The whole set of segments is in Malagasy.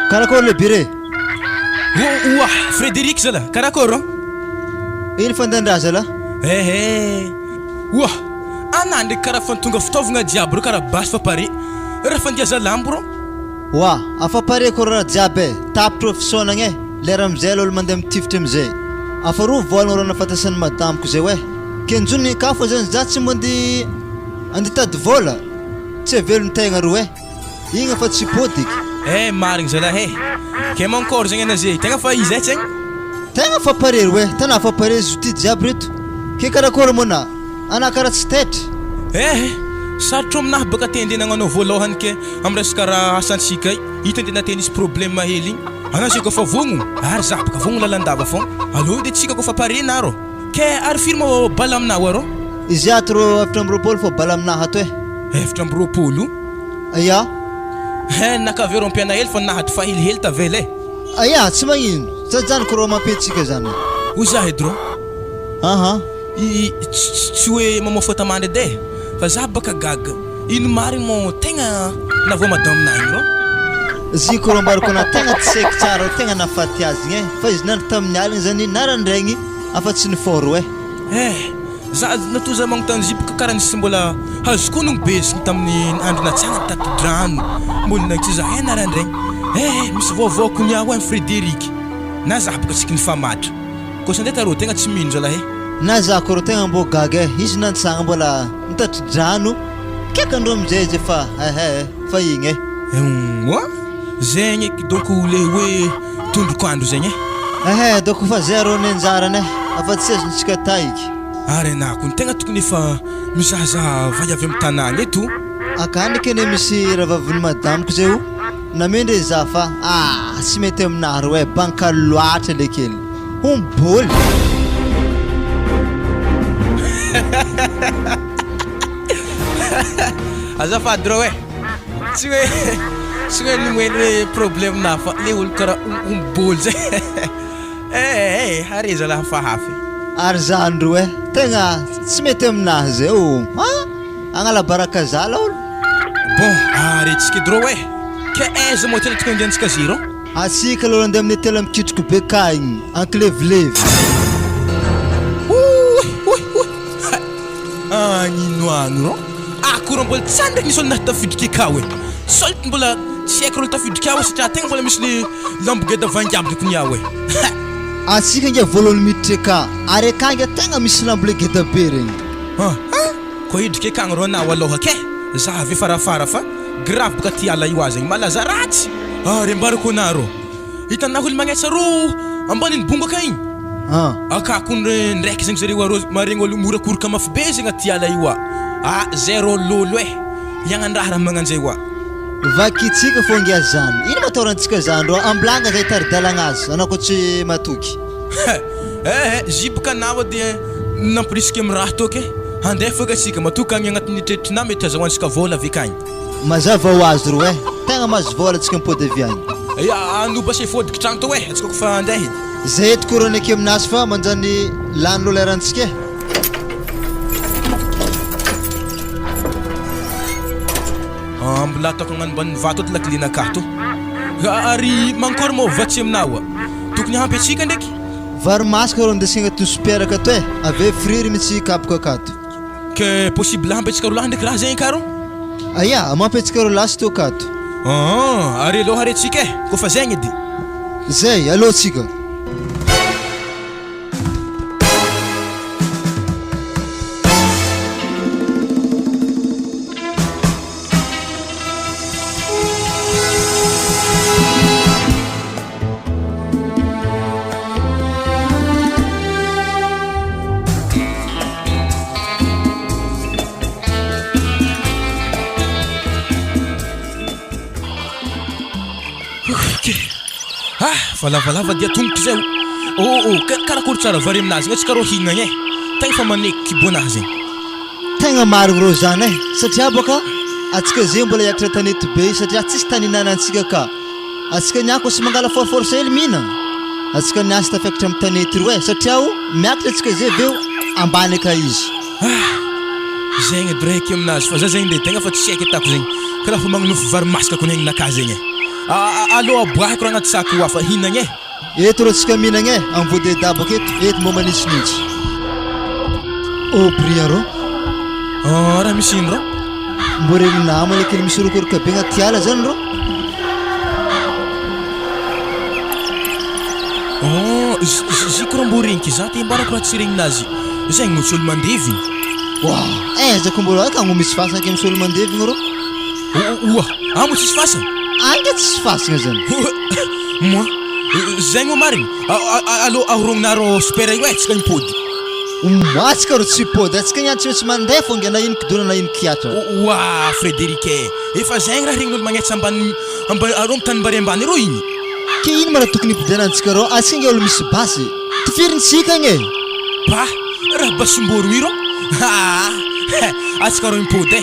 Karakôry le bire? Oa, Frédéric zala, karakôry an? Ino fandehan-draha zala? Ehe! Oa, anà ndraiky karaha fa tonga fitaovagna jiaby reo karaha basy fa pare, raha fandiaza lambo rô. Oa, afa pare ko raha jiaby e, tapitra eo fisaonagna e, lera amizay alo olo mandeha mitifitra amizay. Afa roa vôlagna rô nahafatesan'ny madamiko zay oe, kenjony ka fa zany za tsy mba andeha andeha hitady vôla, tsy havelon-tegna roe. Igny efa tsy potiky. Eh marigny zalahy eh! Ke mankôry zegny ana ze tegna fa izy eh tsegny. Tegna fa pare roe, tana fa pare izy ty jiaby reto. Ke karakôry moa na ana kara tsy taitra. Eh! Sarotro aminahy baka te andeha nagnano voalohany ke am resaka raha asantsika i, ito andeha te nisy problème hely igny. Ana ze kofa vogno ary za baka vogno lalandava fô. Aleo edy tsika kofa pare narô. Ke ary firy moa bala aminao arô? Izy ato rô 24 fô bala aminahy ato eh. 24? Aia? He naka avy eo rô ampiana hely fa nahato fa helihely tavela eh. Aia, tsy magnino. Tsy ajanoko rô mampihetsika zany eh. Hoy za edy rô. Aha. I tsy hoe mamoa fôtamandry edy eh. Fa za baka gaga. Ino marigny mô tegna navoa madame na igny rô? Ziko rô ambarako anah tegna tsy haiko tsara rô tegna nahafaty azy igny eh. Fa izy nandry tamin'ny aligny zany narandraigny afa tsy nifôro eh. Eh! Za natoa za magnontany zipo ka kara nisy mbola azoko onogno be izy tamin'ny andro natsangany tato drano mbola nahitsy za eh narandraigny eh misy vaovao kony aho eh Frederic na za boka tsiky nifamatra koa sa ndraiky arô tegna tsy mino zalahy eh. Na za koa rô tegna mbô gaga eh izy nantsagna mbola nitatri-drano kaiky andreo amizay izy efa eh eh fa igny eh. Eoa zegny eky dônko le hoe tondroko andro zegny eh. Ehe dônko fa zay arô ny anjarany eh afa tsy azontsika tahiky. Ary anah kony tegna tokony efa mizahazaha vay avy amy tanàgna eto. Akany kene misy rahavavin'i madamiko zay o namendry za fa ah tsy mety aminah reo eh bancal loatra le kely hom bôly. Azafady rô eh. Tsy hoe tsy hoe noely hoe problème na fa le olo karaha omby bôly zay eh eh hare zalahy hafahafa e. Ary zany ro eh, tegna tsy mety aminahy zay ô ah! Agnala baraka za laolo. Bon, ary tsika edy rô eh, ke aiza moa tena tokony andehantsika zero? Atsika aloha andeha amin'ny tela mikitroka be ka igny, ankilevilevy. Oy oy oy hay! Agnino agny rô? Akora mbola tsy any ndraiky nisy olo nahatafiditra akao e! Sao mbola tsy haiko rô tafiditra akao satria tegna mbola misy le lambo geda vangy aby kony ao e! Ha! Atsika nge voalohany miditra eka, ary eka nge tegna misy lambo le geda be regny. Ha! Koa hidrika ekagny rô anao aloha ke! Za avy farafara fa grave boka ty ala io aza igny malaza ratsy! Ary ambarako anarô! Hitanao olo magnetsa rô ambanin'ny bongo aka igny? Akako ndraiky zegny zareo arô maregny olo mihorakoroka mafy be zegny aty ala io a! Ah zay rô lôlo eh! Hiagnan-draha raha magnanjay oa. Vakitsika fô ngia zany. Ino ma ataorantsika zany rô ambilagna zay hitari-dalagna azy anao ko tsy matoky. Eh eh zipoka anao dia nampirisika am raha toky eh! Handeha foka tsika matoky agny agnatin'ny eritreritrinao mety azahoantsika vôla avy akagny. Mazava ho azy ro eh! Tegna mahazo vôla antsika mipody avy agny. Ya anoba se fôdiky tragno tô eh! Antsika kofa handeha edy. Zay eto korana eky aminazy fa manjany lany lo lerantsika eh. Ah, mbola ataoko agnano ambanin'ny vato ato lakilenakahy to. Ary mankôry moa vatsy aminao a? Tokony hampy antsika ndraiky. Vary masaka ro andesigna ato super akato eh, avy eo friry mitsy kapoka akato. Que possible hampy antsika rolahy ndraiky raha zegny karo? Aia, mampy antsika rolahy sy toaka ato. Aa, ary aleo ary antsika eh, koa fa zegny edy. Zay, aleo antsika. Ah, fa lavalava dia tongotro zay o. Oh oh, karakory tsara vary aminazy igny tsy karaha hihinagna e. Tegna fa maneky kiboanazy igny. Tegna marigny rô zany eh, satria bôka atsika zegny mbola hiakatra tanety be io satria tsisy tany hinanantsika ka. Atsika niany koa tsy mangala force force hely mihinagna, atsika niany tsy tafiakatra amy tanety ro eh, satria o miakatra atsika zay aveo ambany aka izy. Ah! Zegny edy raiky aminazy fa za zegny le tegna fa tsy haiko atako zegny, karaha fa magnonofy vary masaka kony aignanakahy zegny eh. Aleo aboahiko raha agnaty sac io afa hinagna e. Eto rô tsika mihinagna e, am vody dabaka eto, eto mbô manintsinintsy. Oh Brian rô. Ah raha misy ino rô? Mbô regny namana kely misy orokoroka be agnaty ala zany rô. Oh ziko rô mbô regniky za te ambarako raha tsy regninazy, zegny moa tsy olo mandevigny. Oa, aiza ko mbô akagny misy fasagna ke misy olo mandevigny rô. Oa, ah moa tsisy fasagna? Agny nge tsisy fasagna zany. Moi, zegny moa marigny? Alô ahorognonareo super io e, tsika mipody. Oa, tsika rô tsy hipody, antsika niany tsy maintsy mandeha fô nge na ino kidona na ino kiatra. Oa Frédéric e, efa zegny raha regnin'olo magnetsa ambany ambany arô amy tanimbary ambany arô igny. Ke ino ma raha tokony hipodianantsika rô, antsika nge olo misy basy, tifirintsika agny e. Bah, raha basim-borogno io rô, aa antsika rô mipody e.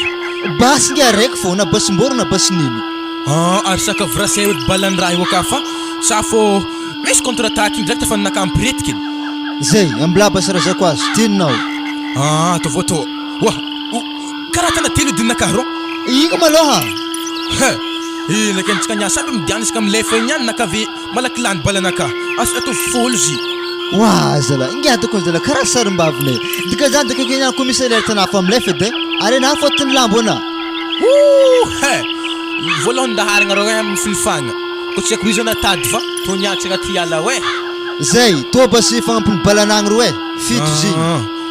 Basy nge araiky fô, na basim-borogno na basin'ino. Ah, ary saka vrasay ody balan'ny raha io aka fa sa fô misy contre attaque iny direct fa ninaka ampiretiky iny. Zay, ambilà basy razako azy, tianao. Ah, ataovy atao. Oa, o, karaha tana telo ody ninaka rô. Ino malôha? He, iny ndraiky antsika niasa aby midiana isaka milefa iny ihany naka ve malaky lany balanaka. Asa ataovy fôlo zy. Oa zalahy, ingahy tokony zalahy karaha sarimbavinay. Dikan'izany de akaiky ihany koa misy alerte anah fa milefa edy e. Ary anah fôtony lambo anah. Ouh he! Voalohan-daharagna rô amin'ny filifagna. Ko tsy haiko iza natady fa tô niantsy agnaty ala ao eh. Zay, toa basy fagnampiny balanagny ro eh, fito izy igny.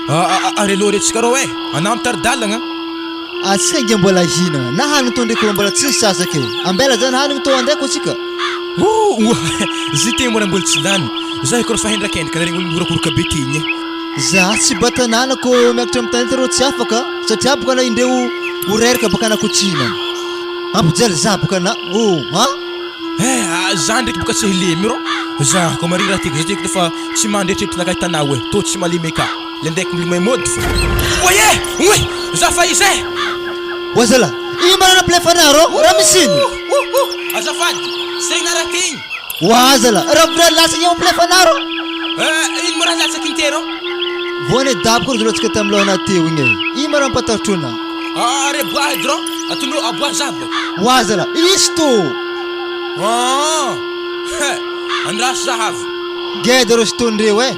Ah, ary alô re tsika rô eh, anah mitari-dalagna. Atsika nge mbola hihinagna, na hanigny tô ndreky rô mbola tsy nisasaka e. Ambela zany hanigny tô andeha ko tsika. Ouh, zy te mbola mbola tsy lany, za io fa hendrakendraka regny olo mihorokoroka be ty igny e. Za tsy ba tanàna ko miakatra am tanety rô tsy afaka satria boka na indreo ho reraka baka na ko tsy hinana. Hampijaly za boka na oh ha. Eh, za ndraiky boka tsy hilemy rô, za ko marigny raha tiako, za tiako fa tsy mandry eritreritrinakahy tanà oe, tô tsy malemy eka. Le ndeha milomay mody fo. Oay e! Oay! Za fa iza e! Oa zala! Ino mba nanampilefa anah rô? Raha misy ino? Azafady! Segna raha ty igny! Oa zala! Raha mbola latsaka igny mampilefa anah rô? Eh, ino ma raha latsaky igny te rô? Voa ne daboka ro zalatsika tamy lohana teo igny e! Ino ma raha mampatahotra anah? Are boah edy rô! Atondro aboah za bôka! Oa zala! Izy tô! Ah! He! Andraso za avy! Geda rô sitôndreo e!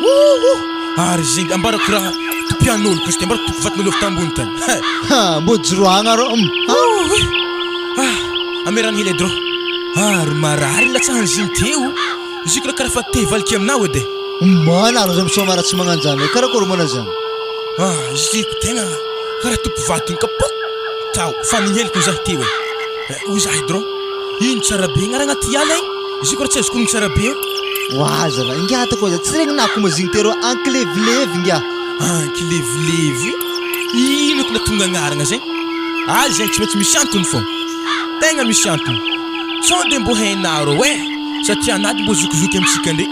Ouh! Ary zegny ambarako raha tompian'olo koa izy ty, ambarako tompo vaton'olo avy tambony tany. He! Ha! Mbô joroagna rô hum! Ouh! Ah! Amerano hely edy rô. Ary marary nilatsahan'ny zigny teo. Izy io karaha karaha fa te hivaliky aminao edy e. Manary aza misaoma raha tsy magnano zany e! Karakôry moa zany? Ah! Izy ty tegna karaha tompo vatony ka pok! Tao fa niheliko zaho teo e. Hoy zaho edy rô, ino tsara be agny raha agnaty ala igny? Izy io karaha tsy azoko honogno tsara be io. Oa zalahy, ingahy ataoko aza tsy regninako mazigny teo rô, ankilevilevy ingahy. Ankilevilevy io? Ino ko nahatonga agnaragna zegny? Aly zegny tsy maintsy misy antony fô. Tegna misy antony. Sao de mbô hainà rô eh, satria anà de mbô zokizoky amintsika ndre.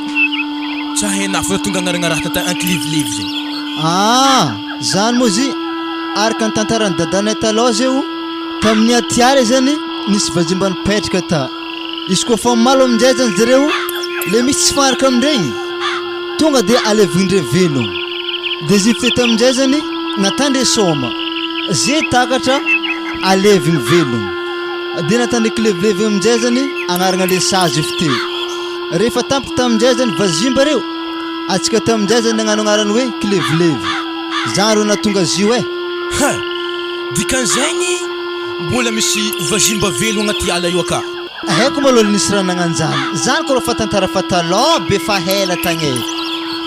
Tsa hainà fô nahatonga agnaragna raha tata ankilevilevy zegny. Ah! Zany moa zy araka ny tantaran'i dadanay talôha zeo, tamin'ny atiala zany nisy vazimba nipetraka ta. Izy koa fa malo aminjay zany jereo le misy tsy faharaka amindregny tonga de alevigndre velogno de zy fitety aminjay zany natandre sôma ze takatra alevigny velogno de natandre kilevilevy aminjay zany agnaragna le sazy fite rehefa tampitra taminjay zany vazimba reo atsika taminjay zany nagnano agnarany hoe kilevilevy zany ro nahatonga azy io eh. Ha! Dikan'izegny mbola misy vazimba velogno agnaty ala io aka. Haiko malôha nisy raha nagnanjany zany kôrô fa tantara fa talôha be fa hela tagny e!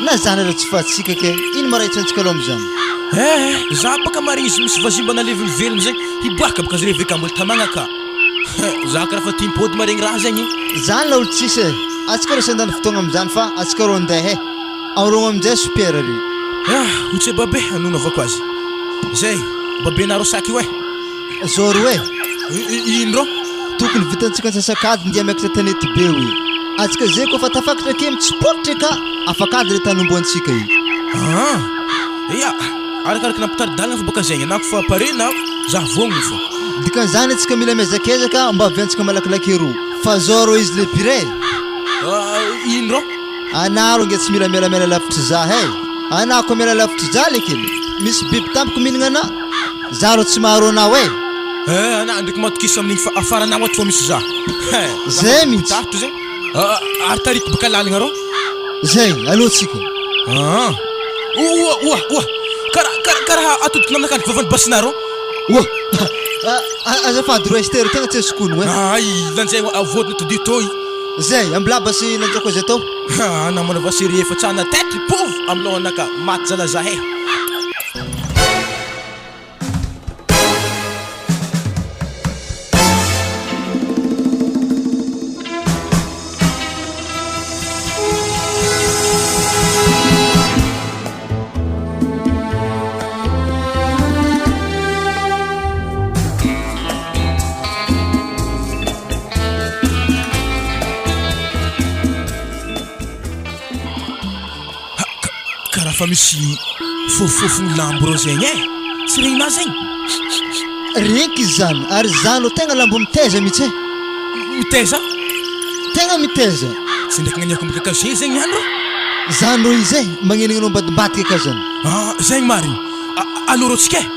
Na zany aza tsy fahatsika ke ino ma raha hitsantsika alôha amizany? Eh! Za baka marigny izy misy vazimba naleviny velogno zegny hiboaka baka zare veka mbola tamagna ka! Za kara fa tia mipody maregny raha zegny. Zany laolo tsisy e! Atsika rô tsy handany fotoagna amizany fa atsika rô andeha e! Aorogno aminjay sopiera ry. Ah! Otse babe anonaovako azy. Zay, babenareo saky io eh! Zoro e! Ino rô? Tokony vitantsika antsasak'adiny dia miakatra tanety be oe. Atsika zay koa fa tafakatra ake mitsipoitra ka afak'ady le tany omboantsika e. Ah! Ya! Arakaraka nampitari-dalana fa baka zegny anako fa pare na za vognona fô. Dikan'izany atsika mila miezakezaka mba haviantsika malakilaky eroa. Fa zao rô izy le pire e! Ah! Ino rô? Anah rô nge tsy mila mialamiala lavitry za e! Anah koa miala lavitry za lekely! Misy biby tampoka mihinagna anah! Za rô tsy maharo anao e! Eh, anah ndraiky matokisa amin'igny fa afaranao ato fa misy za. Eh, Zay mihitsy. Tato zay. Ah, ary tarito baka lalagna rô. Zay, aleo tsika. Ah. Oa, oa, oa. Karaha, karaha, karaha atodiko naminakahy vavan'ny basinà rô. Oa. Azafady rô Esther, tegna tsy azoko ono eh. Ay, lanjay voadina todio tô i. Zay, ambilà basy lanjako azy atao. Ah, namana va sérieux fa tsana tête pauvre amin'ny lohanaka maty zala zahay. Karaha fa misy fofofofogny lambo reo zegny e! Tsy regninà zegny? Regniky izany, ary zany ro tegna lambo mitaiza mihitsy e! Mitaiza? Tegna mitaiza! Tsy ndraiky naniako ambaka casier zegny ihany rô! Zany rô izy e, magnenigna anao ambadimbadika ka zany. Ah, zegny marigny! Alô rô tsika e!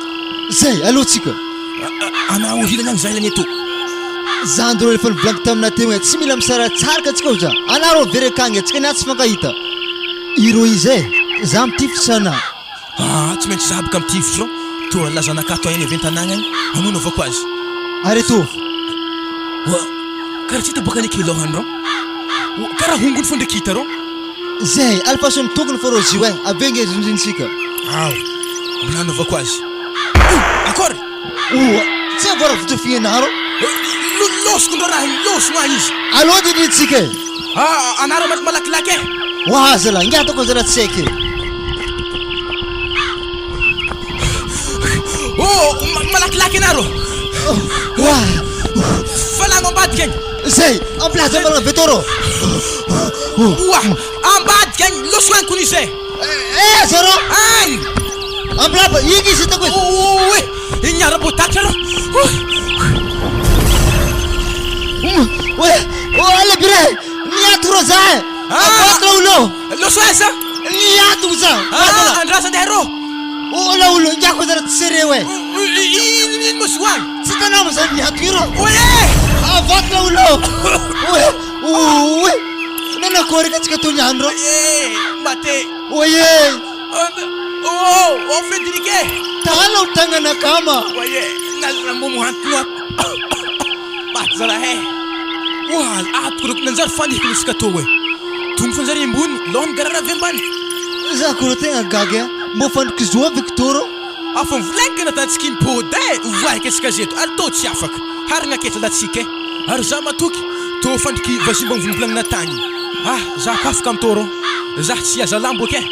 Zay, alô tsika! Anao hilany agny za hilany eto. Zandry rô efa nivolaniko taminà teo igny, tsy mila misaratsaraka antsika hoza! Anà rô very akagny, antsika niany tsy mifankahita! Ireo iza e? Za mitifitra sa na? Aa tsy maintsy za boka mitifitra ô! Toa lazanakahy toa eny avy an-tanàgna agny hagnonaovako azy. Ary ataovy. Oa, karaha tsy hita boka anie lôhany rô. Oa, karaha hongony fô ndraiky hita rô. Zay, alefaso ny tongony fô rô zio e, avy eo nge rindrinintsika. Ao, mbola hanaovako azy. O, akôry! Oa, tsy avoara votofignena rô. Lôsoko ndrô raha igny, lôsogno ahy izy. Alô rindrinintsika e. Ah, anareo malakilaky e! Oa zalahy, ingahy ataoko zalahy tsy haiko e! Oh, malakilaky anareo! Oa! Falagno ambadika agny! Zay, ampilaza marina be tao rô! Oa, ambadika agny, loso agny kony izy e! Eh, aza rô! Agny! Ambilaba, igny izy hitako izy! Oe, igny ara-boatakitra rô! Oe, oa lebire! Miato rô za e! Avoaka olo! Loso aiza? Miato za! Ah, andrasa andeha rô! Ola olo, ingahy zara tsy sérieux e! Ino ino moa zo agny? Tsy hitanao moa zany miato io rô! Oe! Avoaka olo! Oe! Oe! Nanakory ka tsika tony ihany rô! Eh, mate! Oye! Oh, oh Frederic e! Tala ho tagnana akama! Oye, nalambo mohantigno ato. Maty zalahy e! Oa, atoko reko nanjary fanihiko ny isaka tô e! Tonga fanjary ambony, lôhany garara avy ambany. Za ko rô tegna gaga e! Mbô fandriky zo avy Victor ô! Afa mivolaniko nataontsika impôdy e! Ovaiko antsika zeto ary tô tsy afaka. Haragna ketra latsika e! Ary za matoky tô fandriky vazimba mivolombolagnina tagny. Ah, za ko afaka am tô rô! Za tsy hihaza lambo eky e!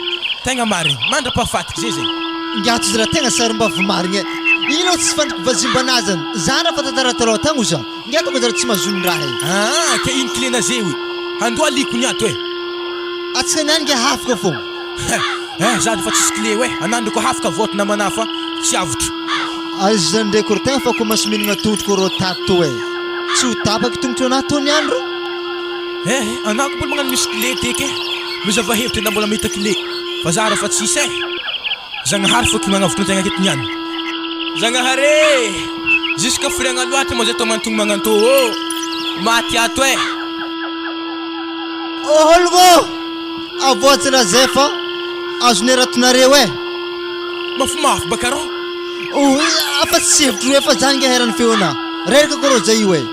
Tegna marigny, mandra-pahafatiky zay zegny. Ingahy tsy raha tegna sarimbavy marigny e! Ino tsy fandriky vazimba anazany? Za raha fa tantara taloha tagny ho za. Ingahy tonga zara tsy mahazony raha e! Aa ke ino klé naze oe? Handoa liko ny ato e! Atsika niany nge hafaka fô! Eh za efa tsisy clé oe, anah ndreko hafaka vote namana fa tsy avotro. Aiza ndreky ry tegna fa commence mihinagna tongotro rô tato tô e! Tsy ho tapaky tongotro anah tô niany rô! Eh anah ko mbola magnano misy clé teky e! Mizava hevitra enah mbola mahita clé fa za raha fa tsisy e! Zagnahary fô ki magnavotra antegna aketo niany. Zagnahary e! Jusque firiagna loatra moa zay tô mantogno magnantô ô! Maty ato e! Ologno! Avoatsy razay fa azonay ratonareo eh! Mafimafy baka rô! Oh, afa tsy hevitro efa zany nge heran'ny feonà. Reraka ko rô zay io eh!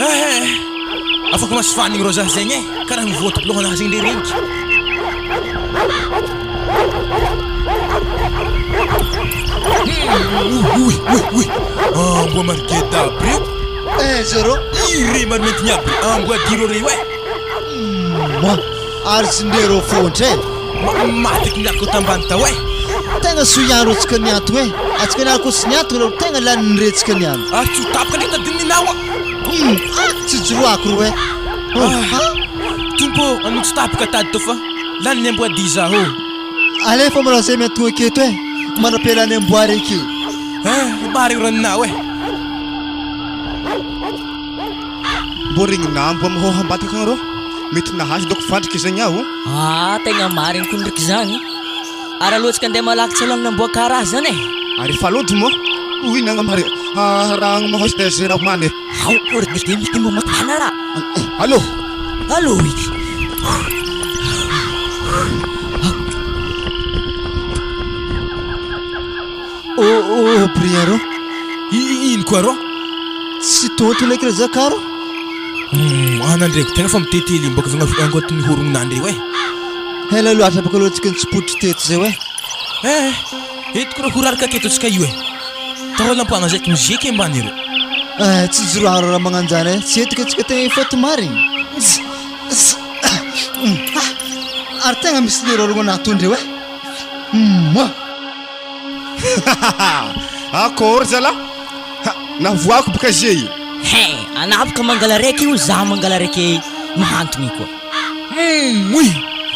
Eh! Afaka masy fanigny rô zah zegny eh! Karaha mivoatoko lohanah zegny le regniky. Oy oy oy! Amboa marigeda aby reo! Eh zéro! Ire marimaintigny aby amboa diro reo eh! Moa! Ary tsy ndre rô fôntra e! Maty eky miaraka tambany tao e! Tegna soa ihany rô tsika niantogno e! Atsika niany koa tsy niantogno rô tegna lany niretsika niany. Ary tsy ho tapaka ndraiky tadidinao a! Hum! Ah! Tsy joroako rô e! Ah! Tompo ô! Anao tsy tapaka tady tô fa lany ny amboadia zaho ô! Alefa malôha zay miantogno aketo e! Manam-pialany amboa reky. Ah! Marigny rô ninao e! Mbô regninà amboa mihoha ambadika akagny rô, mety nahazo dôko fandrika zegny aho. Aa tegna marigny kony ndraiky zany, ary alohantsika andeha malaky tsy alohan'ny amboa karaha zany e. Ary efa lôdy moa, hoy nagnamary. Allô? Allô Oh oh Brian rô. Ino koa rô? Tsy tonto ndraiky ry zaka rô. Ana ndraiky tegna fa mitetely bôka avy agnatin'ny horognonandreo e. Ela loatra bôka aloha tsika nitsipotry teto zay oe. Eh, eto koa rô horaraka aketo antsika io e. Taolam-pagna zay mizeky ambany rô. Eh, tsy joroaro raha magnanjany e. Tsy eto ke tsika tegna hifaty marigny. Ary tegna misy lera rô natondreo e. Moa. Akory zalah! Ha, navoako boka zay. He, anah boka mangala raiky io, zah mangala raiky mahantogny koa. Moi!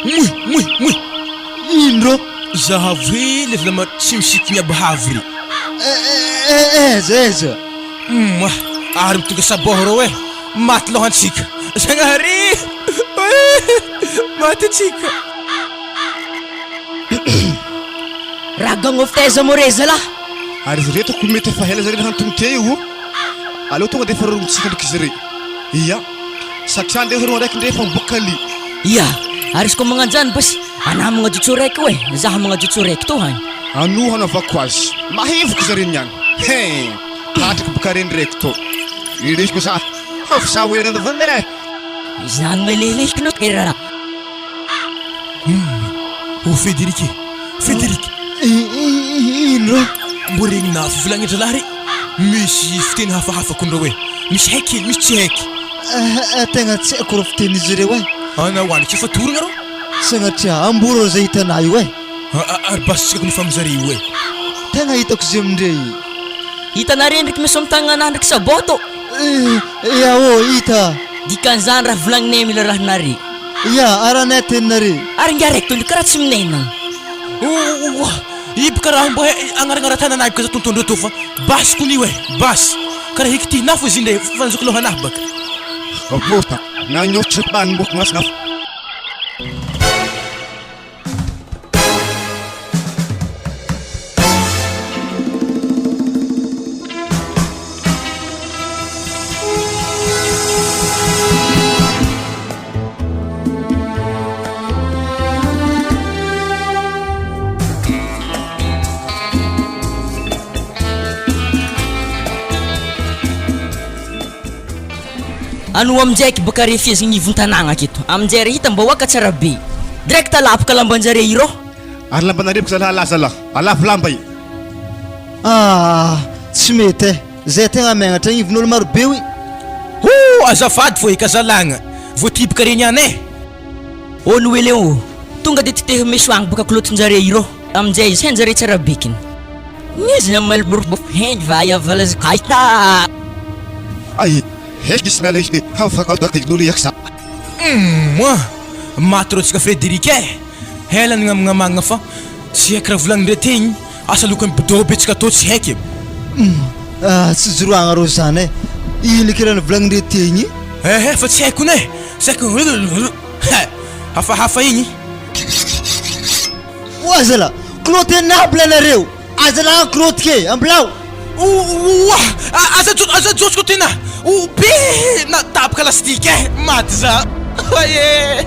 Moi! Moi! Moi! Ino rô? Zahavo hely le vilama tsy misikigny aby havy re. Eh, aiza aiza? Moi! Ary mitonga sabôha rô e! Maty lohantsika! Zagnahary! Maty antsika! Ragagno fitaiza moa re zalah. Ary izy reto ko mety efa ela zare nihantogno teo io. Aleo tonga de efa rorognontsika ndraiky izy re. Ia. Satria ndeha reo araiky ndre efa miboaka ly. Ia. Ary izy ko magnanjany basy anah magnajotso raiky io e. Zah magnajotso raiky to hany. Ano hanaovako azy. Mahevoko zare niany. Hein. Hatriky boka reny raiky to. Iresiko za. Fa ho ela. Izany melelehiko no tena. Humm! Oh Federic e! Federic! Ino rô? Mbô regninà fivolagnan-dralahy re! Misy fiteny hafahafa kony reo e! Misy haiky hely, misy tsy haiky! Eh, tegna tsy haiko rô fitenin'izy ireo e! Anao any tsy efa torogna rô? Sagnatria amboa rô zay hitanà io e! Ary basitsika kony famizare io e! Tegna hitako izy amindre io! Hitanareo ndreky misy amy tagnanà ndreky sabô tô! Ya ô, hita! Dikan'izany raha volagninay mila rahanare. Ya, aranay teninare. Ary ingahy raiky tondro karaha tsy minenana. Oa! Iby karaha mbo he agnaragnara tanana aby kaza tontondreo tô fa basy kony io e! Basy! Karaha hikitihinà fô izy ndre fa nizoko lohanahy baka. Ano aminjay baka refezigny ivon-tanàgna aketo. Aminjay re hita mba hoaka tsara be. Direct lapoka lamban-jare irô. Ary lambanareo baka zalahy alahy zalahy. Alavo lamba i. Ah! Tsy mety eh! Zay tegna megnatra agnivon'olo maro be oi! Hoo! Azafady fô eka zalagna, voatiboka regny any eh! Ô Noely ô! Tonga de titeho meso agny baka kilotin-jare irô. Aminjay izy hain-jare tsara bekiny. Humm! Maty rô tsika Frederic eh! Ela nignamagnamagna fa tsy haiko raha volagnindre tegny, asa lokony bidon be tsika tô tsy haiky e! Humm! Tsy joroagna rô zany eh! Ino eky raha nivolagnindre tegny? Ehe fa tsy haiko ne! Tsy haiko he! Hafahafa igny! Oa zala! Clotenable anareo! Aza lahy ke, ambilao! Oa! Aza aza ajotsoko tena! O be! Na tapaka lastique eh! Maty za! Oye!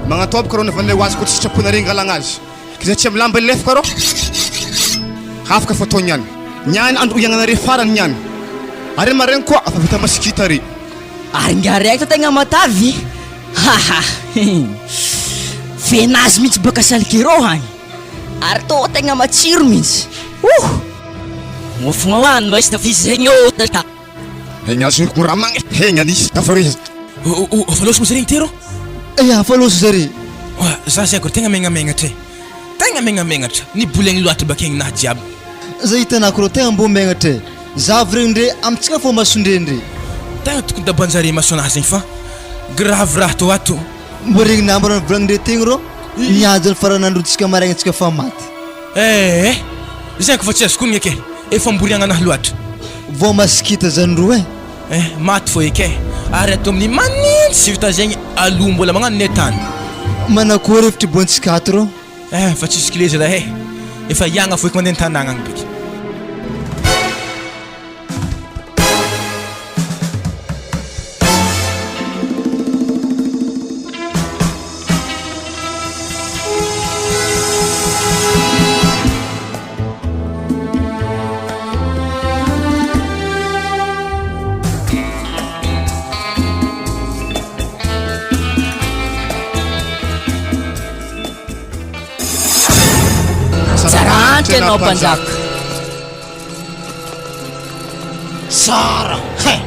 Magnatôbaka rô navanay ho azy koa tsy sitraponareo angalagna azy. K'izay tsy amy lamba lefaka rô afaka fa atao niany. Niany andro iaignanare farany niany. Are maregny koa afa vita masikita are. Ary nga raiky tegna matavy haha Fenazy mihitsy baka salikero hagny. Ary tô tegna matsiro mintsy. Ouh! Mofo hoany mba isy fizegny ô ta. Hegna azoko raha magny hegna nisy tafare. O o o fa loso moa zare ity rô? Ya fa loso zare. Oa za zay ko tegna megnamegnatra e. Tegna megnamegnatra. Nibolegny loatra bakegny nahy jiaby. Za hitanako rô tegna mbô megnatra e. Za vregny ndre amintsika fô masondre ndre. Tegna tokony dabanjare maso anahy zegny fa grave raha tô ato. Mbô regny namana volagnindre tegny rô nihaja ny faran'androntsika maraigna tsika fa maty. Eh! Zay ko fa tsy azoko onogna eky e! Efa mboriagna anahy loatra. Vao masikita zany roa eh. Eh! Maty fô eky eh! Ary ato amin'ny manintsy vita zegny aloha mbola magnano ny tany. Manakory hevitry bontsika ato rô? Eh! Fa tsisy kle zalahy eh! Efa hiagna fô eky mandeha an-tanàgna agny beky. hanitra ianao mpanjaka. Tsara hein!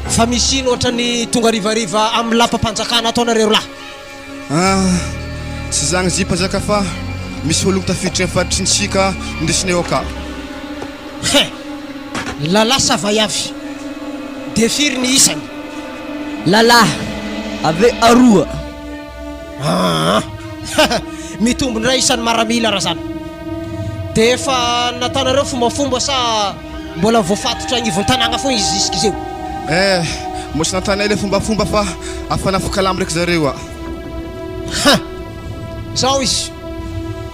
Fa misy ino ohatran'ny tonga harivariva amin'ny lapam-panjakana ato anareo lahy? Ah, tsy zagny zy mpanjaka fa misy ologno tafiditry am faritry ny sika indesinay ao ka. Hein! Lalahy sa vaiavy? Dia firy ny isany? Lalahy, ave aroa. Aa! Mitombo indray isan'ny maramila raha zany. Dia efa nataonareo fombafomba sa mbola voafatotra agnivon-tanàgna foagna izy jusqu'izeo? Eh! Mbô tsy nataonay le fombafomba fa afa nafoka lambo ndraiky zareo a! Ha! Zao izy,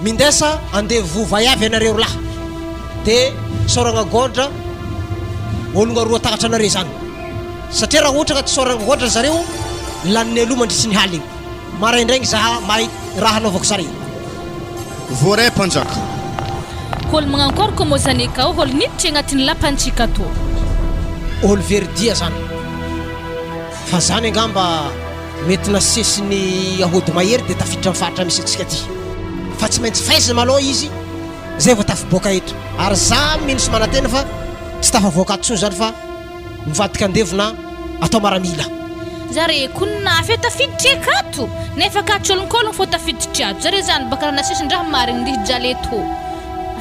mindesa andevo vaiavy anareo ry lahy, de saoragna gôdra ologna roa takatra anare zany. Satria raha ohatra ka tsy saoragna gôdra zareo, laninay aloha mandritry ny haligny. Maraindraigny zaha mahay raha hanaovako zare. Voaray mpanjaka. Olo magnankôry kô mô zane kao olo niditry agnatin'ny lapantsika tô. Olo very dia zany. Fa zany angamba mety nasesin'ny ahody mahery dia tafiditra amin'ny faritra misy antsika aty. Fa tsy maintsy faizina malôha izy zay vao tafiboaka eto. Ary za mino sy manantena fa tsy tafavoaka ato tsony zany fa mivadika andevo na atao maramila. Zare ko nafy e tafiditra akato nefa ka tsy olonkologno fô tafiditra ato zare zany baka raha nasesin-draha marigny ndihy jale tô.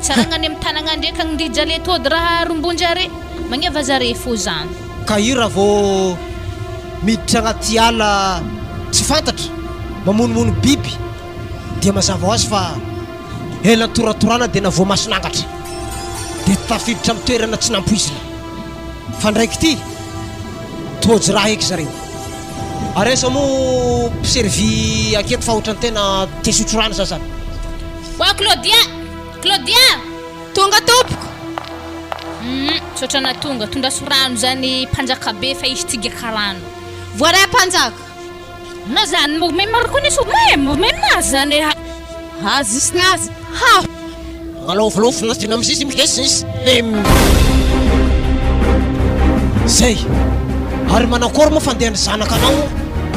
Tsaragna any amin'ny tanagna ndreky agny ndihy jale tô dy raha rombon-jare. Magneva zare fô zany. Ka io raha vao miditra agnaty ala tsy fantatra, mamonomono biby dia mazava ho azy fa ela nitoratorana dia navoamason'angatra dia tafiditra amin'ny toerana tsy nampoizina. Fa ndraiky ity, tojo raha eky zareo. Ary aiza moa mpiservy aketo fa ohatran'ny tena te hisotro rano za zany. Oa Claudia! Claudia! Tonga tompoko! Humm misaotra anah tonga, tondraso rano zany mpanjaka be fa izy tsy giaka rano. Voaray mpanjaka. Na zany mbo même reconnaissance mbo même zany eh. Azy sy ny azy ha! Zay! Ary manakory moa fandehan'ny zanakanao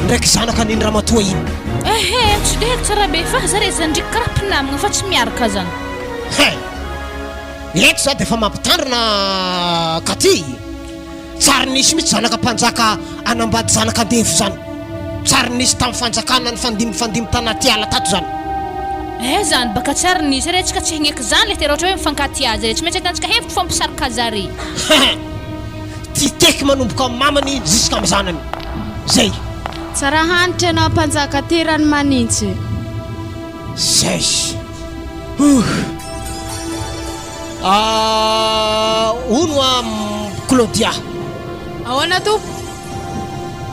ndraiky zanaka an'iny ramatoa iny? Ehe, tsy de haiko tsara be fa zare zany ndriky karaha mpinamagna fa tsy miaraka zany. Hein! Eto za defa mampitandrina Katy, tsary nisy mihitsy zanaka mpanjaka anambady zanaka andevo zany, tsary nisy tam fanjakana nifandimby fandimby tanaty ala tato zany. Eh zany baka tsary nisy re tsika tsy hagneky zany le te raha ohatra hoe mifankatia zare tsy maintsy ahitantsika hevitry fô mpisaraka zare. Hein! Ty teky manomboka am mamany ziskam zanany. Zay. Tsara hanitra ianao mpanjaka ty ranomanintsy. Zay. Ouh. Ah, hono hoa Claudia. Ahoana tompoko?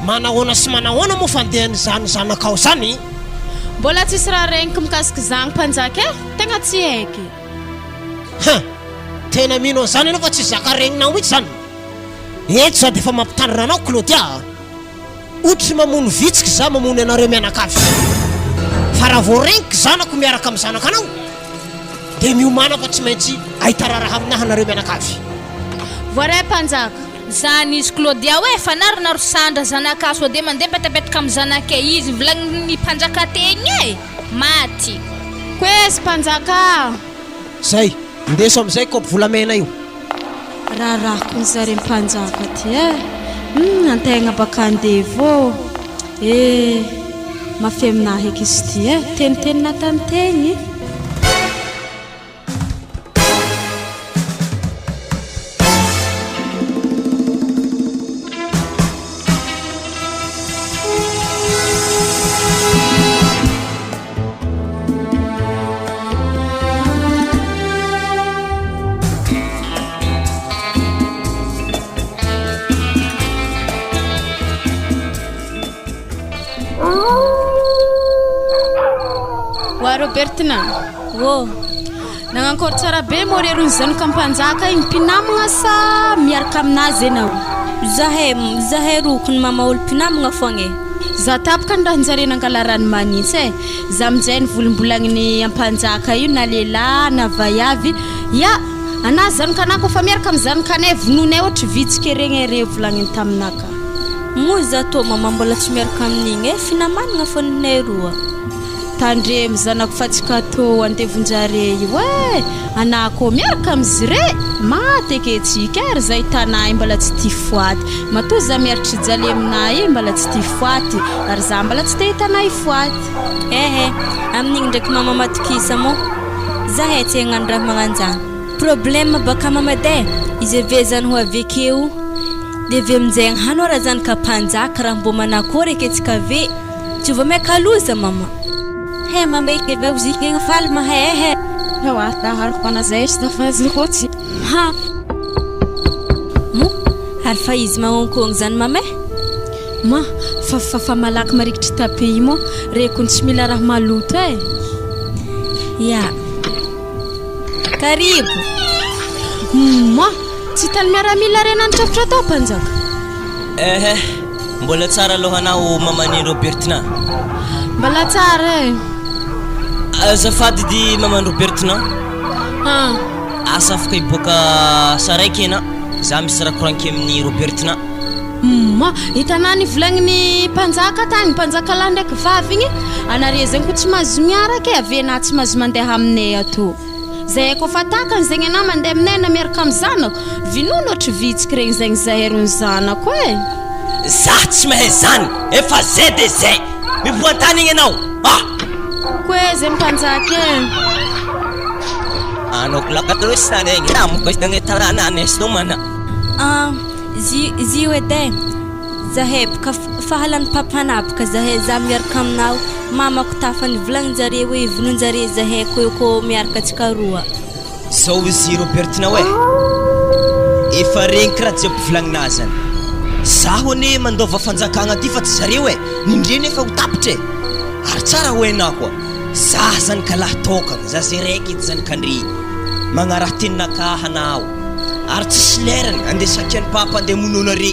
Manahoana sy manahoana moa fandehan'izany zanakao izany? Mbola tsisy raha regniko mikasika izany mpanjaka e, tegna tsy haiky. Hein! Tena mino an'izany ianao fa tsy zaka regninao mihitsy izany. Eto za dia efa mampitandrina anao Claudia a! Ohatry mamono vitsiky za mamono anareo mianakavy. Fa raha vao regniko zanako miaraka amin'ny zanakanao dia miomàna fa tsy maintsy ahita raharaha aminahy nareo mianakavy. Voaray mpanjaka. Zany izy Claudia hoe fanarina ry Sandra zanaka sao dia mandeha mipetapetaka amin'ny zanakay izy volagnin'ny mpanjaka tegny e! Maty. Koesy mpanjaka. Zay, ndeso amizay kaopy volamena io. Raharahako ny zare mpanjaka ty eh! Humm antegna baka andevo ô! Eh! Mafy aminahy eky izy ty eh! Teniteny natantegny. Oa Robertina. Ô. Nagnankory tsara be moa rerony zanaka mpanjaka igny mpinamagna sa miaraka aminazy enao? Zahay, zahay roa kony mama olo mpinamagna fogna e. Za tapaka ny rahan-jare nangala rano manintsy e. Za aminjay nivolombolagnin'ny ampanjaka io na lehilahy na vaiavy. Ya! Anah zanakanah koa fa miaraka amin'ny zanakanay vonoinay ohatry vitsika regny re volagniny taminah ka. Moa za tô mama mbola tsy miaraka amin'igny e, finamanagna fô ninay roa. Tandremo zanako fa tsy katô andevonjare io eh! Anah kô miaraka amizire maty eke tsika eh ry zay tanà io mbala tsy tia foaty matoa za miaritry jaly aminah io mbala tsy tia foaty ary za mbala tsy te hita anah hifoaty. Ehe, amin'igny ndraiky mama matokisa moa zahay tsy hagnano raha magnanjany. Problème baka mama de, izy ave zany ho avy akeo de avy aminjay agnano ara zany ka mpanjaka raha mbô manakôry ake tsika ave. Tsy vao maika loza mama. He mama Ha! Mo, ary fa izy magnonkogno zany mama eh? Ma, fa fa fa malaky marikitry tape io moa, reko ny tsy mila raha maloto eh. Ya. Karibo. Ma, tsy hitan'ny miaramila reny nitrafotra tao mpanjaka. Ehe, mbola tsara aloha anao maman'i Robertina. Mbola tsara eh. Azafady dy maman'i Robertina. Ah. Asa afaka hiboaka saraiky ena, za misy raha koranky amin'i Robertina. Humm, hitanà ny volagnin'ny mpanjaka tagny, mpanjaka lahy ndraiky vavy igny, anare zegny ko tsy mahazo miaraka e, avy enà tsy mahazo mandeha aminay atô. Zahay kôfa takany zegny anà mandeha aminay na miaraka amy zanako, vinono ohatry vitsiky regny zegny zahay rony zanako e. Za tsy mahay zany, efa zay de zay, miboa tany igny enao ah! Koe zegny mpanjaka e. Ah, Zy io edy e! Zahay boka fahalan'ny papanah boka zahay za miaraka aminao mamako tafa nivolagninjare hoe vonoinjare zahay ko eo ko miaraka antsika roa. Zao izy Robertina oe! Efa regniky raha jiaby volagninah zany! Zaho anie mandova fanjakagna aty fa tsy zareo e! Nindre nefa ho tapitra e! Ary tsara ho hainah koa! Zah zany ka lahy tokagna, za zay raiky edy zany ka ndry magnaraha teninakaha anao! Ary tsisy lerany andeha saky an'i papa andeha hamono anare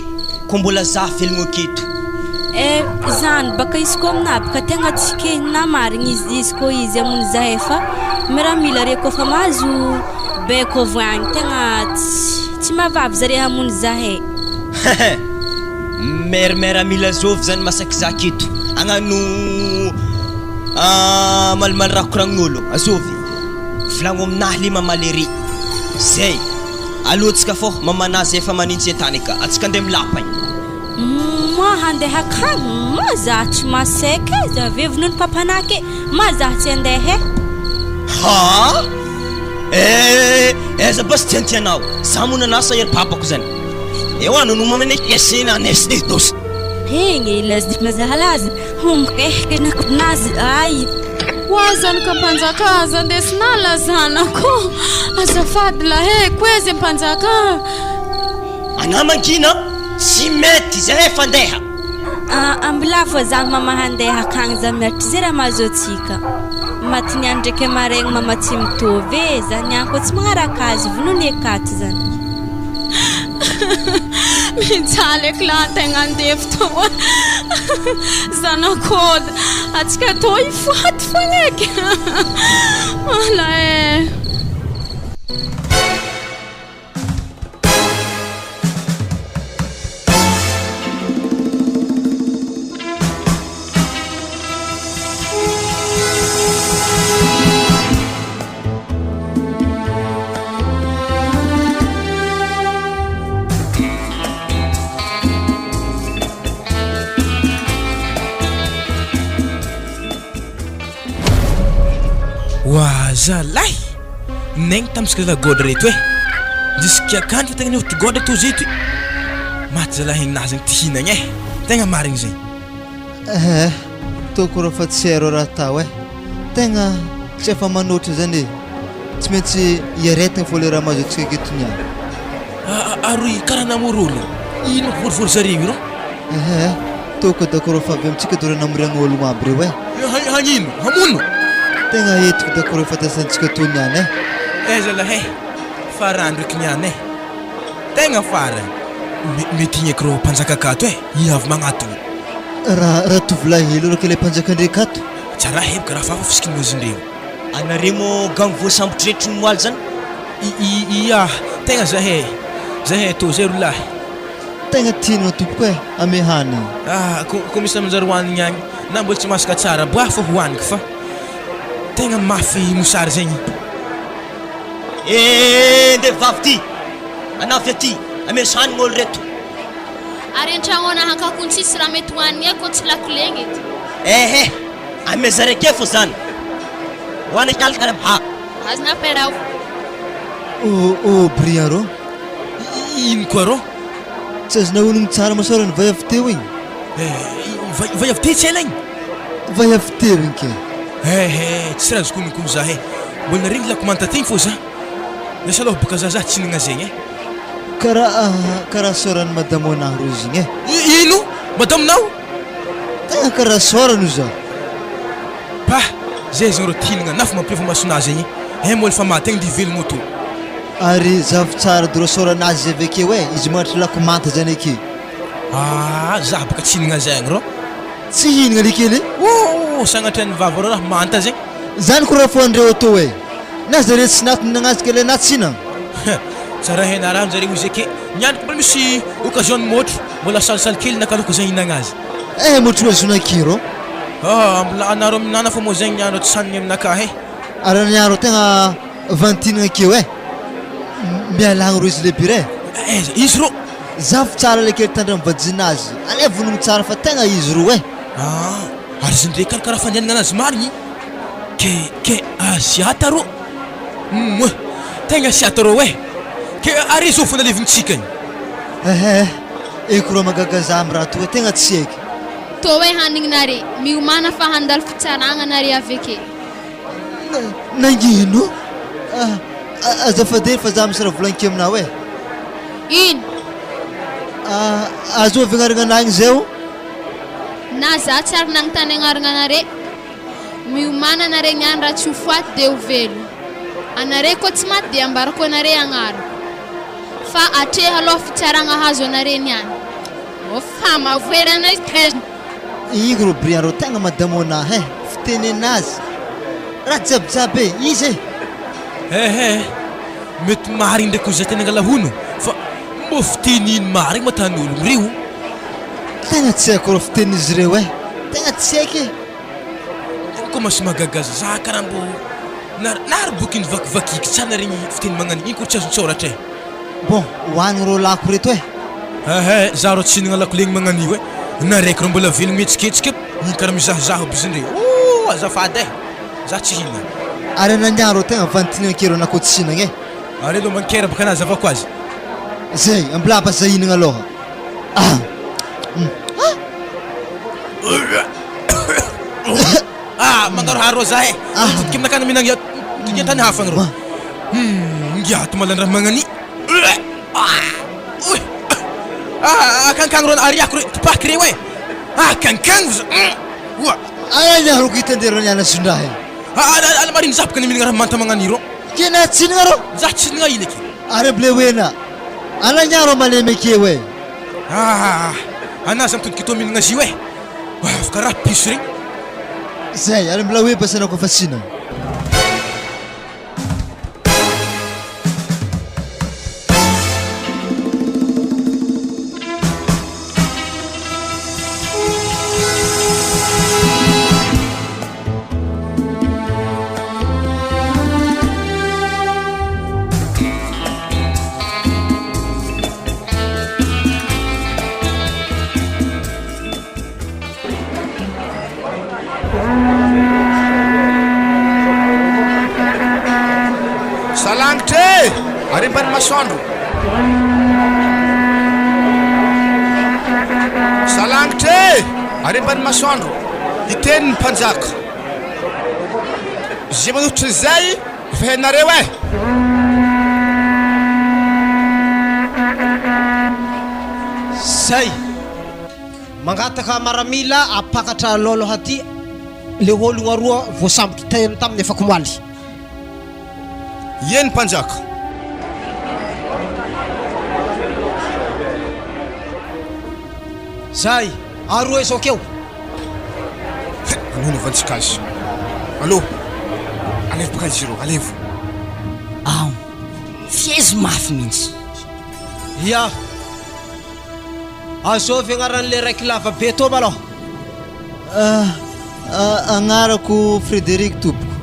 ko mbola za velogno aketo. Eh zany baka izy ko aminah baka tegna tsy kehinah marigny izy izy ko izy hamono zahay fa miaramila re kofa mahazo baiko avy agny tegna tsy tsy mahavavy zare hamono zahay. Hehe mer miaramila zôvy zany masaky za aketo agnano malimaly raha koragnin'ôlo azôvy. Volagno aminahy le mamaly ery. Zay. Alohantsika fô mamanà zay efa manintsy entany ka. Antsika andeha milapa igny. Moi handeha akagny ma za tsy maseka e za ve vonoiny papanah ke ma za tsy andeha e. Haa! Eh aiza basy tiantianao za moa nanasa ery papako zany. Ewa no nomana esena nesy dos. Egny lazalaza. Ho zanaka mpanjaka aza andesinà la zanako azafady lahy e koezy mpanjaka a. Anà mangina tsy mety zay efa andeha. Ambilà fô za mama handeha akagny za miatry ze raha mahazo atsika. Maty niany ndraiky maraigny mama tsy mitovy e, za niany koa tsy magnaraka azy vonony akato zany. Mijaly eky lahy tegna andevo tô a. Zanak'ôdy, atsika tô hifaty fogna eky. Ala e. Wa zalahy! Naigny tamitsika zalahy god reto e! Jusqu'à quand fa tegna nihovitry god eto izy ito? Maty zalahy hegninahy zegny ty hihinagna e! Tegna marigny zegny. Eh, toko rô fa tsy hay rô raha atao eh. Tegna tsy afa manoatra zany e. Tsy maintsy iaretigna fô le raha mahazo antsika aketo niany. Ary karaha namory olo, ino mampivorivory zareo io rô? Eh, toko dako rô fa avy amintsika doro namoriagna olo aby reo eh. Hagnino? Hamono? Tegna etiky dako rô fatasantsika tô niany eh. Eh zalahy eh, farany ndraiky niany eh. Tegna farany. Mety igny eky rô mpanjaka akato eh, i avy magnatogno. Raha raha tovolahy hely rô kay le mpanjaka ndreky ato. Tsara heboka raha fafa fisikin'ozindreo. Anare mô gang voasambotry reto moaly zany? I i ia, tegna zahay, zahay tô zay ro lahy. Tegna tianao tompoko eh, ame hanigny. Ah, ko ko misy manjary hoanigny agny, na mbola tsy masaka tsara, boah fô hoaniko fa. Tegna mafy mosary zegny. Eh ndeha vavy ty! Anavy aty! Amesa hanigny olo reto! Ary an-tragno ana hankakony tsisy raha mety hohanigny e kô tsy lakolegny edy. Ehe! Ameza reke fô zany! Hoanigny alika ha! Azonà père o. Oh oh Brian rô! Ino koa rô? Tsy azonao onogno tsara masoara ny vay avy teo igny. Eh, vay avy teo tsy ela igny? Vay avy teo igny ke. Eh eh, tsy raha azoko onogno koa za eh. Mbola naregny lako manta tegny fô za. Lasa aloha boka za za tsy hinagna zegny eh. Karaha karaha sôran'i madamo anah rô izy igny eh. Ino? Madamonao? Tegna karaha sôrany ozy za. Pah! Zay zegny rô tianagna na fa mampiova masonah zegny eh mbola fa maty agny de velogno tô. Ary zavo tsara doro sôranazy zay avekeo eh, izy magnatry lako manta zany aky. Ah za baka tsy hihinagna zegny rô. Tsy hihinagna le kely eh. Ooh sagnatria ny vava rô raha manta zegny. Zany ko raha fohandreo atao eh. Na zare tsy naty nagnazy kely na tsy hinagna. Tsara hena rano zareo izy ake. Niany ko mbola misy occasion ny môtro mbola salisaly kely nakaloko zay hihinagna azy. Eh môtro azona kiro. Ah mbola anareo minana fô mô zegny niany rô tsy sanigny aminakahy eh. Ary niaro tegna vantinina akeo eh. Mialagna rô izy le bire. Aiza izy rô? Zavo tsara le kely tandremo vajinazy. Alaivo vonogno tsara fa tegna izy rô eh. Ah ary izy ndreky kara karaha fandehanana anazy marigny ke ke aziata rô. Humm tegna asiata rô eh. Ke ary izy ô fo nalevintsika igny. Ehe eko rô magaga za am raha toa tegna tsy haiky. Tô hoe hanigny nare, miomàna fa handalo fitsaragna nare aveke. Nagnino? Azafady hely fa za misy raha volagniko aminao e. Ino? Azovy agnarana anah igny zay o? Na za tsy ary nagnontany agnarana anare. Miomàna anare niany raha tsy ho faty de ho velogno. Anare koa tsy maty de ambarako anare agnarako. Fa atreha aloha fitsaragna hahazo anare niany. Ô famavoerana izy. Igny ro Brian ro tegna madamona eh, fitenenazy raha jiaby jiaby e, izy e. Ehe, mety marigny ndraiky ozy zah tena angala hono fa mbô fiteny ino marigny ma tan'ologno reo? Tegna tsy haiko rô fitenin'izy ireo eh, tegna tsy haiko e. Tegna commence mahagaga zah karaha mbô nary nary boky nivakivakiky tsara regny fiteny magnano igny kô tsy azon-tsôratra eh. Bon, hoanigny rô lako reto eh. Ehe, za rô tsy hihinagna lakile igny magnan'io eh, na raiky rô mbola velogno mihetsiketsika igny karaha mizahazaha aby izy ndre, ooh azafady eh, za tsy hihinagna. Ary anania rô tegna vantinigna ke rô na kô tsy hihinagna eh. Are lô mankera baka nazavako azy. Zay, ambilaba za hihinagna alôha ah. Ah, mangaroharo rô za eh, mitodika aminakany mihinagna mitodika an-tany hafa agny rô, hum, ngiato malandraha magnani. Akankagno rô ariako reo tipaky reo e! Akankagno za oa! Aia rô ko hitandreo niala zondraha e! Ala marigny za boka mihinagna raha manta magnano io rô! Ke na tsy hinagna rô! Za tsy hinagna ila ke! Ary blewena! Ala nia rô malemy akeo e! Ah! Ana za mitodika tô mihinagna azy io e! Avy karaha piso regny! Zay, ary mbola hoe basana koa fa tsy hinagna! Salangitra e! Ary ambany masoandro. Salangitra e! Ary ambany masoandro. Hiteny ny mpanjaka. Izay manohitra izay efa hainareo e! Zay. Mangataka maramila ampakatra lôlôha aty le ologno aroa voasambotry teny taminy afakomaly. Ieny mpanjaka. Zay, aroa izao keo. Aleo anaovantsika azy. Aleo, alevo baka izy ireo, alevo. Ao, fiezo mafy mihitsy. Ya. Azovy agnaran'le raiky lava be tô malôha? Agnarako Frederic tompoko.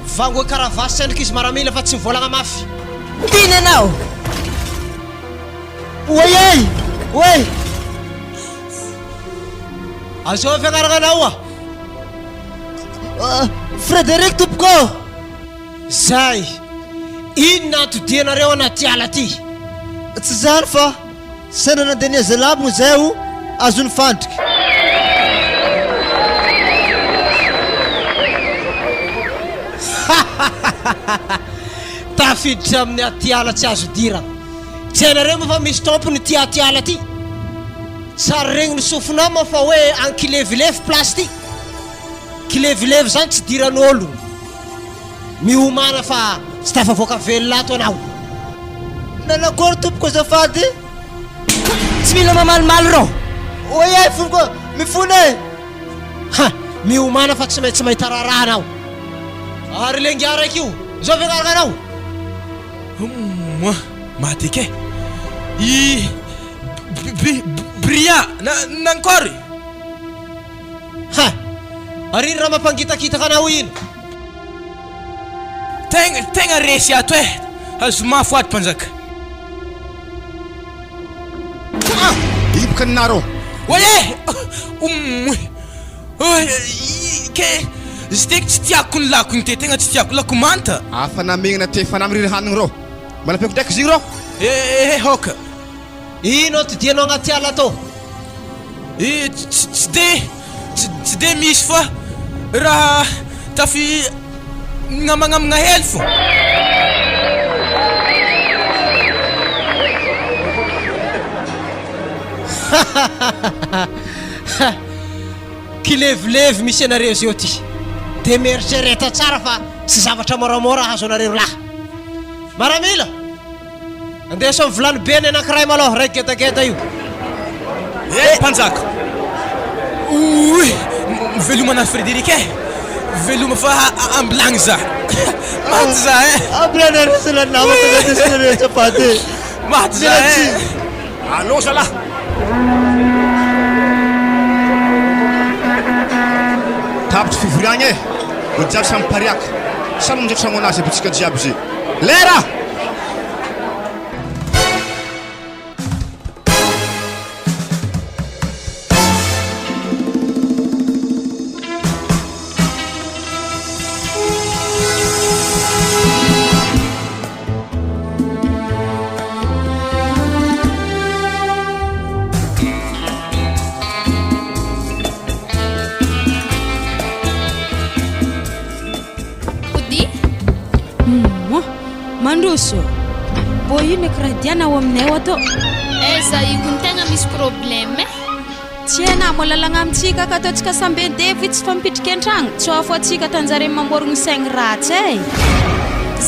Vangoa karavasy endrika izy maramila fa tsy mivolagna mafy. Tiana anao! Oay ay! Oay! Azovy agnarana anao a! Frédéric tompoko ô! Zay! Inona antodianareo anaty ala aty? Tsy zany fa sendra nandeha nihaza lambo zay o azon'ny fandrika. Tafiditra amin'ny aty ala tsy azo idirana. Tsy hainareo moa fa misy tompony ity aty ala ity? Tsary regny ny sofinao moa fa hoe ankilevilevy place ty. Kilevilevy zany tsy idiran'olo. Miomàna fa tsy tafavoaka velona ato anao. Nanakory tompoko azafady? Tsy mila mamalimaly rô. Oay ay foko mifona e! Ha! Miomàna fa tsy maintsy mahita raharaha anao. Ary le ngiahy raiky io, zao ve garana anao? Humm maty eky e! I B Bria na nankôry? Ha! Ary iny raha mampangitakitaka anao iny? Tegna tegna resy ato e! Azo mafy ato mpanjaka. Ah! Hipoka ny naro. Oay e! Humm oay ke izy ty tsy tiako ny lakony ty, tegna tsy tiako, lako manta. Afa namegnana te fa namiriry hanigny rô. Mba nampiako ndraiky izy igny rô. Eh eh hoka. Ino atodianao agnaty ala atô? Eh tsy de tsy de misy fa raha tafy gnamagnamagna hely fô. Kilevilevy misy anareo zeo ty. De mieritrereta tsara fa tsy zavatra moramora ahazo anareo lahy. Maramila! Andeso amin'ny vilany be ny anankiray malôha, ray gedageda io. Eh mpanjaka! Ouy! Veloma anà Frédéric eh! Veloma fa ambilagny za! Maty za eh! Ambilagny nareo sy ilay namako zay dia sy nareo azafady eh! Maty za eh! Allo zalahy! Tapitry fivoriagna e! Olo jiaby samy mipariaka, samy mamonjy tragnonazy aby antsika jiaby zay. Lera! Ody. Moa, mandroso. Mbô ino eky raha diana ao aminay ao atô? Aiza io kony tegna misy problème eh. Tsy hainà moa lalagna amintsika ka ataontsika samby andevo io tsy fampitrika an-tragno, tsy ho afoantsika tanjare mamorogno saigny ratsy eh.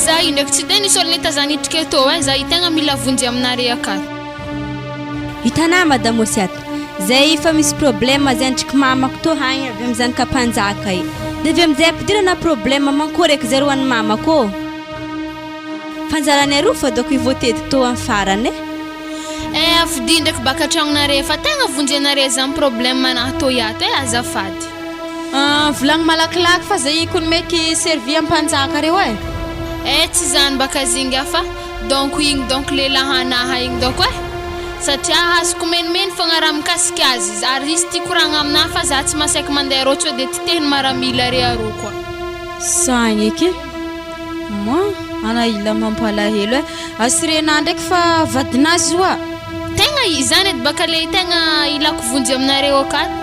Za io ndraiky tsy de nisy olo nitazanidrika etô eh, za io tegna mila vonjy aminare akato. Hitanà madame Osiato, zay efa misy problème zay ndriky mamako tô hagny avy amy zanaka mpanjaka io, de avy amizay ampidirana problème mankory eky zay ro an'i mamako ô. Fanjaranay roa fa doko hivoatetiky tô amy farany eh. Eh afodia ndraiky baka tragnonare fa tegna vonjenare zany problème anah tô iato eh azafady. Ah, volagno malakilaky fa zay kony meky servi ampanjaka reo eh. Eh tsy zany baka zinga fa donc igny donc lehilahy anaha igny donc eh. Satria azoko menimeny fogna raha mikasika azy ary izy tia koragna aminah fa za tsy masaiky mandeha rô tsô de titehiny maramila re arô koa. Sagny eky. Moi, ana ila mampalahelo eh. Assurena ndraiky fa vadinazy oa. Tegna izany edy baka le tegna ilako vonjy aminareo akato.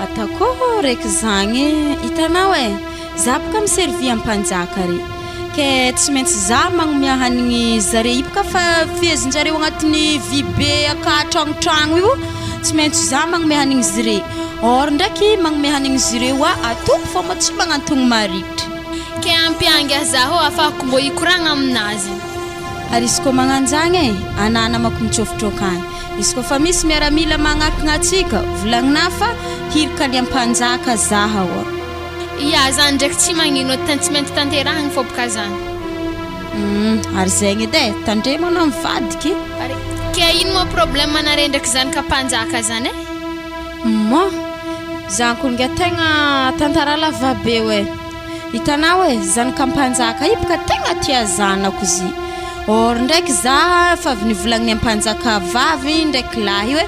Ataoko raiky zagny eh. Hitanao eh, za boka mi-servir ampanjaka re. Ke tsy maintsy za magnomia hanigny zare io boka fa fehezinjareo agnatin'ny vy be aka tragnotragno io, tsy maintsy za magnome hanigny zire. Or ndraiky magnome hanigny zire oa atoko fô ma tsy magnantogno marikitry. Ke ampiangy ahy zaho afahako mbô hikoragna aminazy. Ary izy koa magnanjagny e, anah namako mitsôfotrôka agny. Izy koa fa misy miaramila magnakigna atsika, volagninah fa hirika any ampanjaka zaha oa. Ia, zany ndraiky tsy magnino, tsy maintsy tanterahigny fô boka zany. Humm, ary zegny edy e, tandremo anao mivadiky. Ary ke ino moa problème nare ndraiky zanaka mpanjaka zany e? Humm, zany koa nga tegna tantara lava be oe. Hitanao e, zanaka mpanjaka io boka tegna tia zanako izy. Or ndraiky za efa avy nivolagniny ampanjaka vavy ndraiky lahy io hoe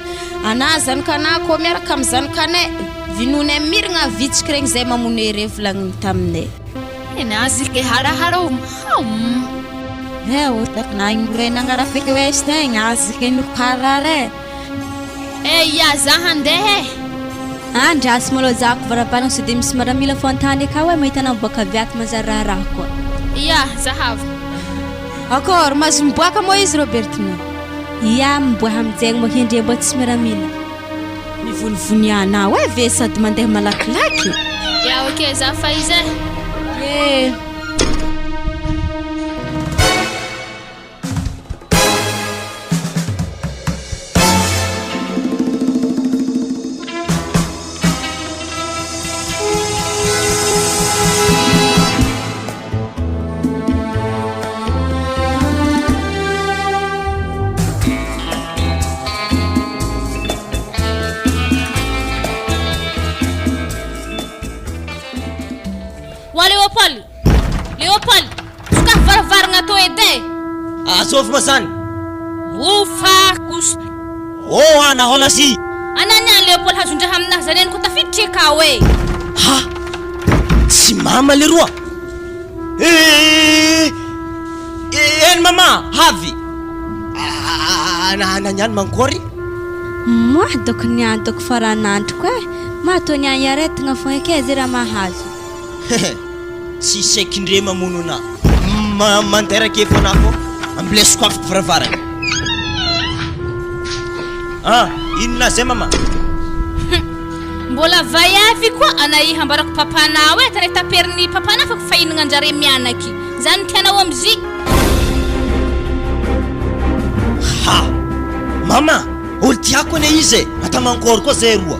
anà zanakanà kô miaraka amy zanakanay, vinonay miragna vitsiky regny zay mamono reo volagniny taminay. Eia za handeha e! Andraso malôha zahako varavarana sao dia misy maramila fô an-tany akao e mahita anao miboaka avy ato manjary raharaha koa. Ia, zahavo. Akôry, mahazo miboaka moa izy Robertina? Ia, miboaha aminjegny moa hendry mbô tsisy miaramila. Mivonivony anao e ve sady mandeha malakilaky? Ia, ok, za fa izy e. Ye. Wa Léopold! Léopold! Sokafy varavaragna atao edy e! Azovy moa zany? Ofa kosa! Oh ana holasy! Ana niany Léopold hazondraha aminahy zany any ko tafiditra akao e! Ha! Tsy mama leroa! Eh! Eny mama! Havy! Ana niany mankory? Moah doko niany doko faran'androko e! Maha toa niany aretigna fogna eky e ze raha mahazo. Hehe tsy saiky ndre mamono anah ma manteraka efa anah fô ambilay sokafiko varavarana ah inona zay mama. Hum mbola vaiavy koa anah hambarako papanao e tany taperin'ny papanao fa fahinagna anjare mianaky zany no tianao amzy. Ha! Mama! Olo tiako anie izy e! Atamankory koa zay roa.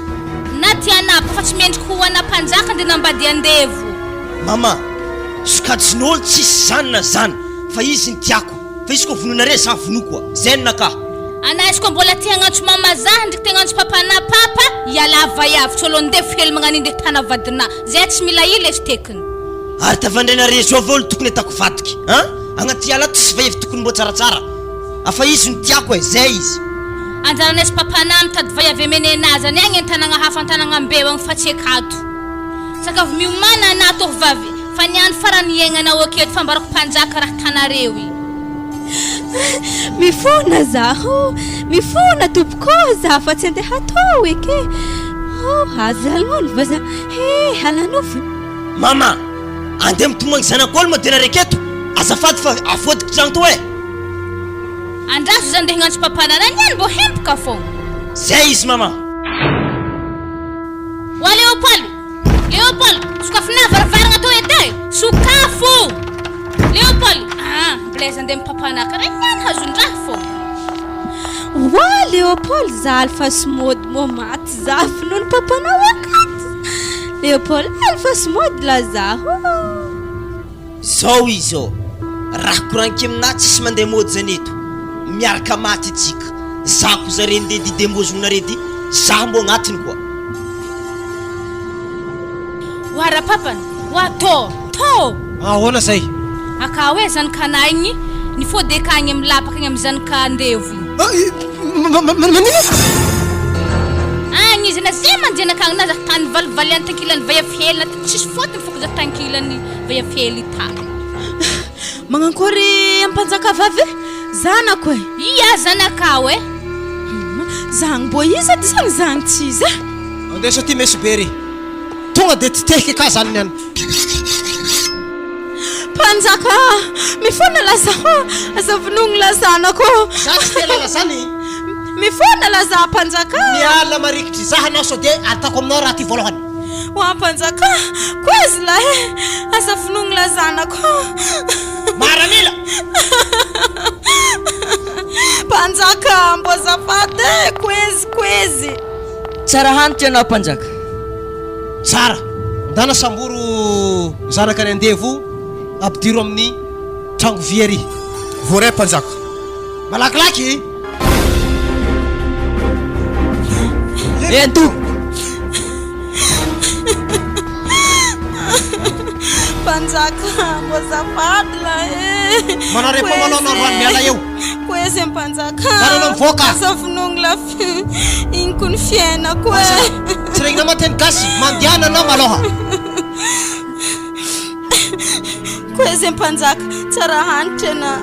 Na tiana aby fa tsy mendrika ho ana mpanjaka nde nambady andevo. Mama, sokajin'olo tsisy zany na zany fa izy ny tiako fa izy koa vonoinare za vonoko a! Zay ny nakahy. Ana izy koa mbola te hagnantso mama za ndriky te hagnantso papa na papa ialahy vaiavy tsy olo andevo hely magnano inde tana vadina zay tsy mila ila izy tekiny. Ary tavandrenare zao ve olo tokony atako vadiky an? Agnaty ala ato tsisy vaiavy tokony mbô tsaratsara. Afa izy no tiako e, zay izy. Anjaranay sy papanah mitady vay avy amenenazy any agny antanagna hafa antanagna mbeo agny fa tsy akato. Sakafo miomana anah tovovavy fa ny andro farany iaignanao aketo fambarako mpanjaka raha tanareo i. Mifona zaho, mifona tompoko ô, za fa tsy andeha hatao eky e, oh aza alonova za, he alanova. Mama, andeha mitomagny zanak'olo moa tena reketo, azafady fa afodiko tragno to e. Andraso za ndeha hagnantso papa nana niany mbô hempoka fô. Zay izy mama. Wa Léopold! Léopold! Sokafinà varavaragna tô edy e! Sokafo! Léopold! Ah, Blaise andeha amy papa nà karaha niany hazon-draha fô. Wa Léopold za alfa sy mody mô maty za finoan'i papanao akato. Léopold alfa sy mody la zaho. Zao izy ô, raha koragniko aminah tsisy mandeha mody zany eto, miaraka maty tsika, za ko zare ndeha didem-bozongnareo ty, za mbô agnatiny koa. Oa rapapany, oa tô, tô! Ahoana zay? Akao e zanak'anah igny nifody akagny amy lapaka igny amy zanak'andevo igny. Manino? Agny izy na zay manjena akagny na za tany valivaliany tankilany vaiavy hely na tsisy fotony foko za tankilany vaiavy hely ta. Magnankory ampanjaka vavy e? Zanako e! Ia zanakao e! Zagny mbô iza edy zany zagny tsy izy e? Andeso aty mesobe ry. Tonga de titehiko eka zany ny an. Mpanjaka a! Mifona laza ô! Aza vonoigny la zanako ô! Za tsy te lala zany. Mifona laza mpanjaka a! Miala marikitry za hanao sao de ataoko aminao raha ty voalohany. Oa mpanjaka a! Koizy lahy e! Aza vonoigny la zanako ô! Maramila! Mpanjaka, mbô azafady e! Koizy, koizy! Tsara hanitra ianao mpanjaka. Tsara! Ndana samboro zanaka ny andevo ampidiro amin'ny trango vy ery. Voaray mpanjaka. Malakilaky! Ento! Mpanjaka, mbô azafady lahy e. Manao repo manao anao androany miala eo. Koezy mpanjaka. Zany anao mivoaka. Aza vonoigny la igny ko ny fiainako e. Tsy regninao ma teny gasy, mandehana anao malôha. Koezy mpanjaka, tsara hanitra ena.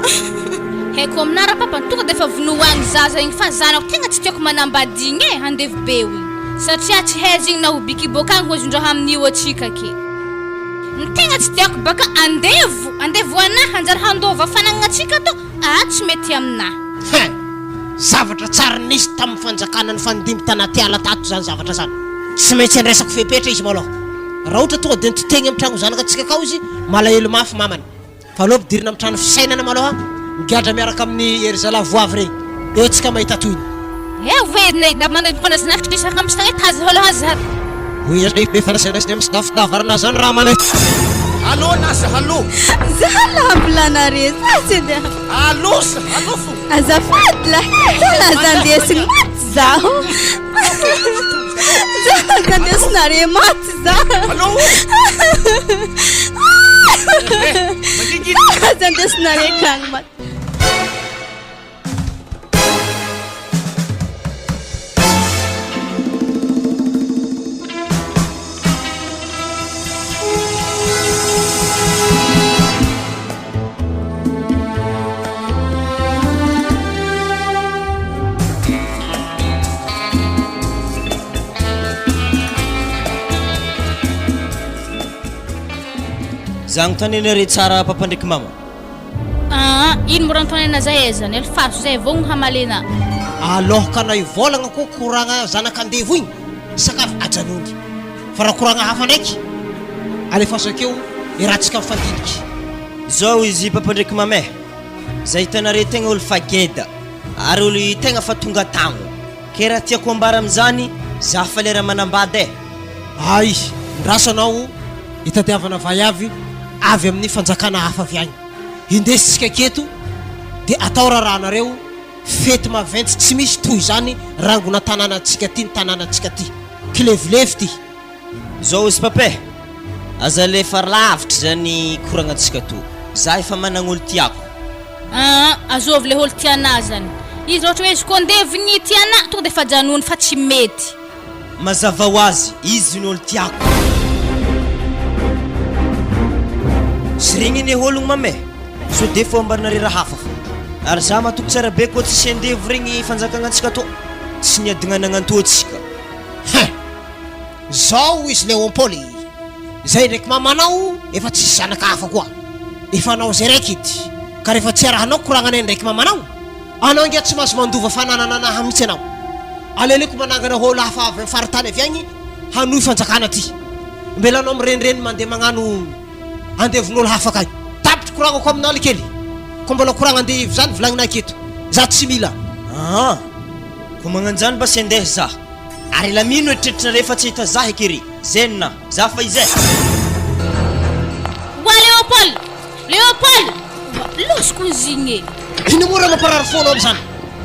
Haiko aminah rapapa tonga de efa vonoa agny zaza igny fa zanako tegna tsy tiako manambady igny e andevo be io satria tsy haiza igny na ho bikiboka agny hoazondraha amin'io atsika ke. Ny tegna tsy tiako baka andevo andevo anah hanjary handova fanagnana atsika ato ah tsy mety aminah. Hein! Zavatra tsary nisy tamin'ny fanjakana nifandimby tanaty ala tato zany zavatra zany. Tsy maintsy andraisako fepetra izy malôha. Raha ohatra tonga dia nitotegny amin'ny tragno zanaka tsika akao izy, malahelo mafy mamany. Fa aleo ampidirina amin'ny trano fisainana malôha, migadra miaraka amin'ny ery zalahy voavy regny. Eo tsika mahita tohiny. Allo Nasa, allo. Za lahy mbola za tsy andeha. Allo sa, allo fo. Azafady lahy, za lahy za andesigny maty zaho. Za aza andesinare maty za. Allo. Za aza andesinare akagny maty. Za agnontany anare tsara papa ndraiky mama. Aa ino mora anontaniana zay aiza ny alifaso zay vao no hamalena. Alôhaka hivôlagna koa koragna zanak'andevo igny sakafo ajanony fa raha koragna hafa ndraiky alefaso akeo iarahantsika mifandiniky. Zao izy papa ndraiky mama eh, za hitanare tegna olo fa geda ary olo tegna fa tonga tagno, ke raha tiako ambara amizany za fa lera manambady eh. Ay, ndraso anao hitadiavana vaiavy avy amin'ny fanjakana hafa avy agny. Hindesintsika aketo dia atao raharahanareo fety maventy tsy misy toy izany rangona tanànantsika ty ny tanànantsika ty. Kilevilevy ty. Zao izy papa eh, aza alefa lavitra zany koragnantsika to, za efa managn'olo tiako. Aa azovy le olo tianà zany izy raha ohatra hoe izy koa andevigny tianà tonga de efa ajanony fa tsy mety. Mazava ho azy, izy no olo tiako. Tsy regny anie ologno mama e! Sao dia fombanareo raha hafa fô. Ary za matoky tsara be koa tsisy andevo regny fanjakagna antsika tô. Tsy niadigna nagnantoa antsika. Hein! Zao izy Léon Paul e! Zay ndraiky mamanao efa tsisy zanaka hafa koa. Efa anao zay raiky edy. Ka rehefa tsy arahanao koragnanay ndraiky mamanao, Anao ange tsy mahazo mandova fananana anahy mihitsy ianao. Aleoleko manangana olo hafa avy amin'ny faritany avy agny hanohy fanjakana aty. Mbela anao mirenireny mandeha magnano andevon'olo hafa kay. Tapitry koragnako aminao le kely. Ko mbola koragna andevo zany volagnina aketo. Za tsy mila. Aa! Ko magnanjany mba sy andeha za. Ary ela mino eritreritrinareo fa tsy hahita za eky ery. Zen a! Za fa izay. Wa Léopold! Léopold! Loziko izy igny e! Ino moa raha mamparary fo anao amizany?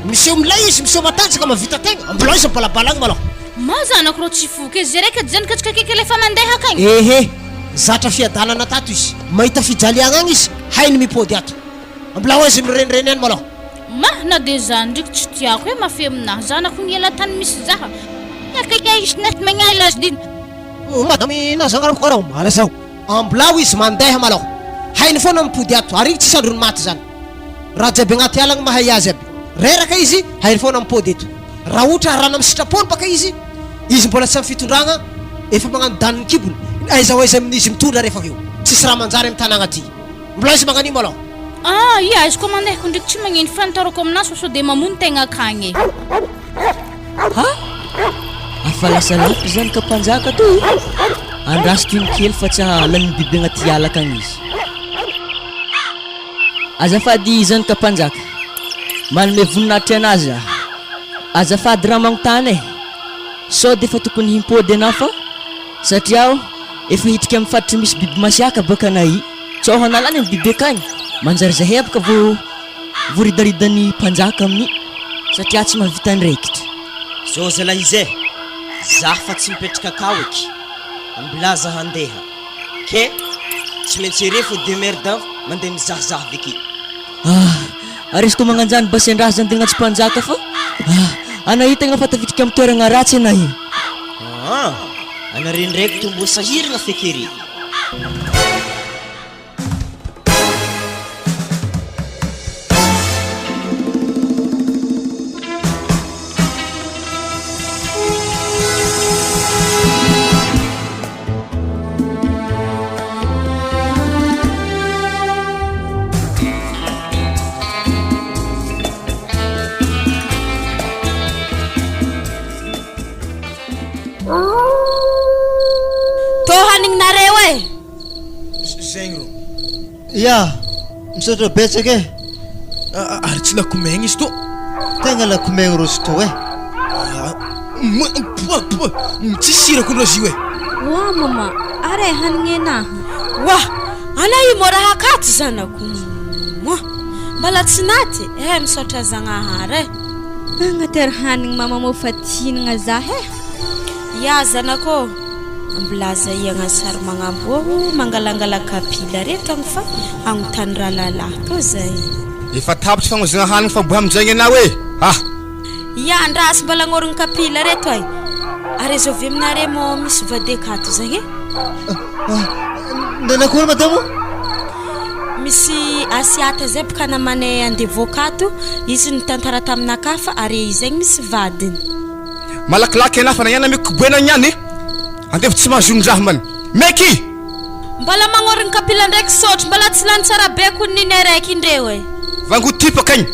Miseho milay izy, miseho matanjaka, mahavita tegna, mbola aiza mibalabala agny malôha. Ma zanako rô tsy foky e, zay raiky edy zany katsika akaiky alefa mandeha akagny. Ehe, zatra fiadanana tato izy, mahita fijaliagna agny izy, hainy mipody ato. Mbola ho aiza mirenireny any malôha. Ma na de zany ndreky tsy tiako e, mafy aminahy zanako ny ela tany misy zaha. Ambilao izy mandeha malôha. Hainy foana mipody ato ary igny tsisy androny maty zany. Raha jiaby agnaty ala agny mahay azy aby. Reraka izy, hainy foana mipody eto. Raha ohatra harana amin'ny sitrapony baka izy, izy mbola tsy amin'ny fitondragna, efa magnano danin'ny kibony, aiza ho aiza amin'izy mitondra rehefa avy eo. Tsisy raha manjary amin'ny tanagna aty. Mbola izy magnan'io malôha. Ah ia, izy koa mandeha ko ndreky tsy magnino fa ny taroko aminazy fa sao de mamono tegna akagny e. Ha! Afa lasa lavitra zany ka mpanjaka to! Andraso toy ny kely fa tsy hahalany ny biby agnaty ala akagny izy. Azafady zany ka mpanjaka. Manome voninahitry anazy za. Azafady raha magnontany e! Sao de efa tokony himpody anah fa satria aho efa hitrika amin'ny faritry misy biby masiaka baka anah i. Sao hanalany ny biby akagny, manjary zahay aby ka vao. Voaridaridan'ny mpanjaka amin'ny satria tsy mahavita andraikitra. Zao zalahy izy eh! Za fa tsy mipetraka akao eky, ambilaza handeha. Ke! Tsy maintsy ere fô demerde mandeha mizahazaha avy ake. Ah! Ary izy koa magnanjany mba sendra azy andeha agnatso mpanjaka fa ah! Ana io tegna fa tafitrika amy toeragna ratsy ana io. Aa! Anare ndraiky tô mbô sahiragna feky ery. Tô hanigninareo e! Zegny rô. Ya, misaotra betsaka e. Ary tsy lakomegna izy tô. Tegna lakomegna rô izy tô e. Tsisy sira kony rô izy io e. Oa mama, ary e hanigny enaha. Oa, ana io mora hakato zanako. Moa, mbala tsy naty eh, misaotra Zagnahary eh. Agnatery hanigny mama mô fa tihinagna zah eh. Ya zanako ô, ambilaza iagna sary magnamboa mangalangala kapila reto agny fa agnontany rahalalahy tô zay. Efa tapitry fagnozogna hanigny fa mbola hamonjegny anao e! Ah! Ya andraso mbala agnorigny kapila reto ay! Ary azovy aminare mô misy vady akato zagny e? Nanakory madamo? Misy asiata zay boka namanay andevo akato, izy nitantara taminakahy fa are izy zegny misy vadiny. Malakilaky anah fa na ihany ameko koboena niany e! Andevo tsy mahazon-draha man! Meky! Mbola magnorigny kapila ndraiky sotro, mbola tsy lany tsara be kony ninay raiky indreo e! Vango tipaka igny!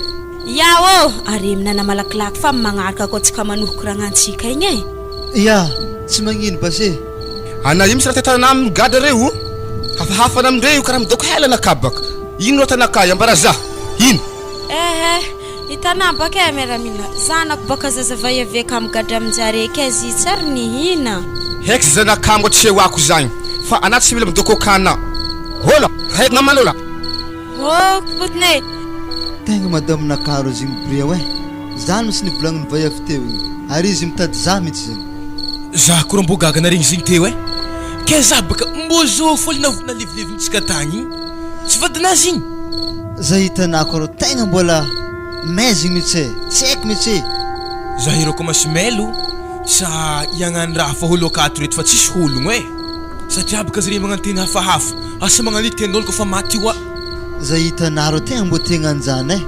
Ya ô! Are minana malakilaky fa magnaraka koa tsika manohy koragnantsika igny e! Ya! Tsy magnino base e! Ana io misy raha tantarana aminy gadra re o! Hafahafa ana amindre io karaha midoko hela anakabaka! Ino raha tanakay ambara za! Ino? Eh eh! Hitanà baka eh miaramila! Zanako baka zaza vaiavy akamo gadra aminjare kay zy tsy ary nihina! Heky zanakamo tsy eo ako zagny fa ana tsy mila midoko kana! Hola! Haiko namana ola! Oh kobotiny e! Tegna madame nakaro izy igny bria oe! Zany mitsy nivolagnin'i vaiavy teo igny ary izy mitady zah mitsy zegny. Zah koa rô mbô gaga naregny izy igny teo e! Kay zah baka mbô zô fô le nalevilevintsika tagny igny tsy vadinazy igny! Zah hitanako rô tegna mbola maizigny mitsy e! Tsy haiko mitsy e! Zah ireo koa masimelo sa hiagnano raha fa olo akato reto fa tsisy ologno e! Satria baka zare magnano teny hafahafa asa magnano io tenin'olo koa fa maty io a! Zah hitanareo tegna mbô tegna anjana e!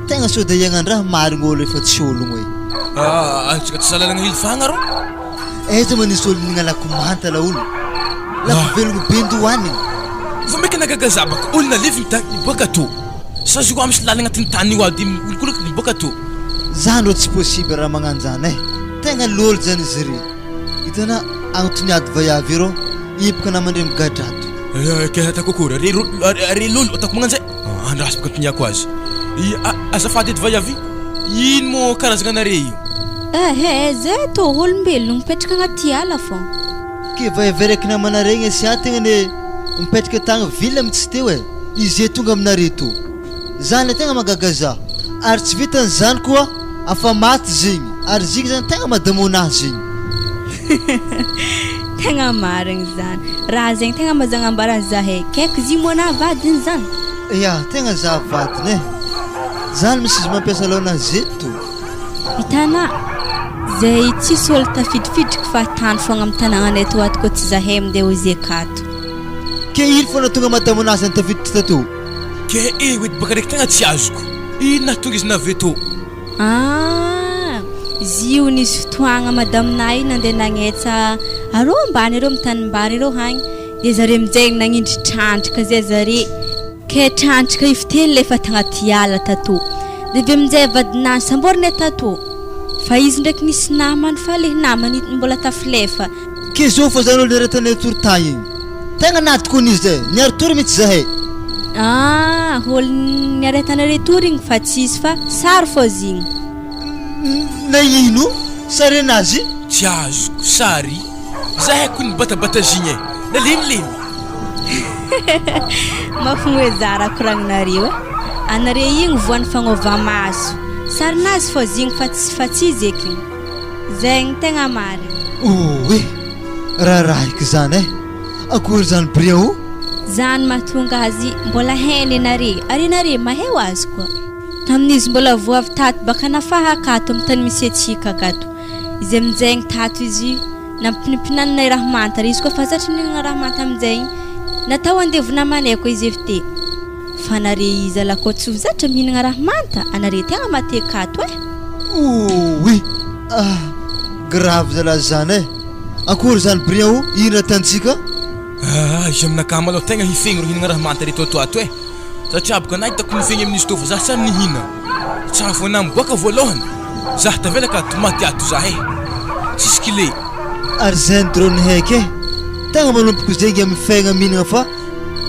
Tegna sao de hiagnandraha marigny olo efa tsy ologno e! Ah, antsika tsy zalala gn'hily fagna rô! Aiza ma nisy olo nihinagna lako manta laolo? Lako velogno be ndohanigny! Vao maika nagaga za baka olo nalevigny tany niboaka tô! Sa zo misy lalagna agnatin'ny tany io ady miolokoloka niboaka tô! Zany rô tsy possible raha magnanjany e! Tegna lôly zany izy re! Hitanà agntoniady vaiavy io rô hipoka namandre migadra ato. Eh, ke ataoko akory? Are ro, are lolo ataoko magnanjay? Andraso baka antoniako azy. I, azafady edy vaiavy, ino moa karazagna anare io? Ehe, zay tô olombelogno mipetraka agnaty ala fô. Ke vaiavy araiky namana regny asia tegna anie mipetraka tagny ville mitsy teo e, izy tonga aminare tô. Zany le tegna mahagaga za. Ary tsy vitan zany koa afa maty zegny ary zegny zany tegna madamona ahy zegny. Tegna marigny zany. Raha zegny tegna mazagnambara zahay. Kaiky zy moa na vadiny zany. Ya, tegna za vadiny eh. Zany misy izy mampiasa laona zeto. Hitanà, zay tsisy olo tafidifidriky fahatany fogna amy tanagnanay tô ato koa tsy zahay mindeha ho izy akato. Ke ino fona tonga madamona azy zany tafiditra tato? Ke eo edy baka raiky tegna tsy azoko. Ino nahatonga izy navy eto? Ah! Izy io nisy fotoagna madame-na io nandeha nagnetsa arô ambany arô amy tanimbary arô hagny, de zare aminjay nagnindry trandraka zay zare, ke trandraka io fiteny le efa tagnaty ala tato, de avy aminjay vadinà samborinay tato, fa izy ndraiky nisy namany fa le namany mbola tafilefa. Ke zao fa zany olo niaretanay tory tagny igny. Tegna natokony izy zay. Niari-tory mihitsy zahay. Ah, olo niaretanareo tory igny fa tsisy fa sary fô zigny. Na ino? Sary anazy? Tsy azoko, sary? Zahay ko nibatabata zigny e! Nalemilemy. Mampimoe za raha koragninareo e. Anare igny voan'ny fagnova-maso. Sarinazy fô zigny fa tsy fa tsy izy eky igny. Zegny tegna marigny. Oe! Raharahiko izany eh! Akory izany Bria o! Zany mahatonga azy mbola hainy anare ary anare mahay ho azy koa. Tamin'izy mbola vao avy tato baka nafaha akato amin'ny tany misy antsika akato. Izy aminjaigny tato izy nampinimpinaninay raha manta ary izy koa fa zatra nihinagna raha manta aminjaigny natao andevo namanay koa izy avy te. Fa anare iza la koa tsy ho zatra mihinagna raha manta anare tegna mate akato eh. Ouii! Ah! Grave zalahy zany eh! Akory zany Brian o! Inona atantsika? Ah, izy aminakahy malôha tegna hifegny rô hihinagna raha manta reto ato ato eh! Satria boka anah hitako mifegny amin'izy tô fa zah tsy ary nihina. Tsara fô anah miboaka voalôhany, zah tavela ka maty ato zah eh! Tsisy kile. Ary zay ny drone heky eh! Tegna manomboko zegny amin'ny fiaigna mihinagna fa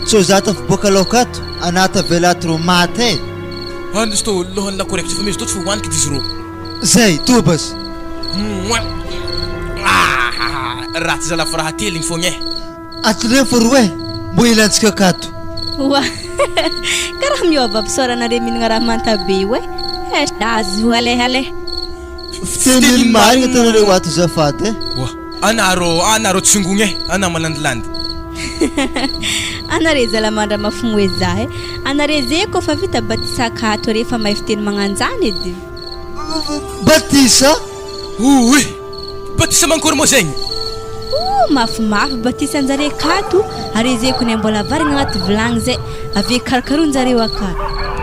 tsô zah tafiboaka laoka ato, anah tavela ato rô maty eh! Any izy tô lôhan'ny lakôro eky tsy efa misy tô tsy fa hoaniky d'izy rô. Zay, tobas. Mouin. Ah! Ratsy zalahy fa raha ateligny fogna eh. Atelegny fô roe, mbô ilantsika akato. Oa! Karaha miôva fisaorana re mihinagna raha manta be io eh. Azo aleha aleha. Fiteniny marigna ataonareo ato azafady eh. Oa! Anarô, anarô tsingogny eh, anà malandilandy. Anare zala mandra-mafomoe za eh. Anare ze kôfa vita batisa akato are fa mahay fiteny magnanjany edy. Batisa? Ouii! Batisa mankory moa zegny? Ooh mafimafy batisa anjare akato ary ezeko ny mbola avarigna agnaty vilagny zay avy karakaroinjareo aka.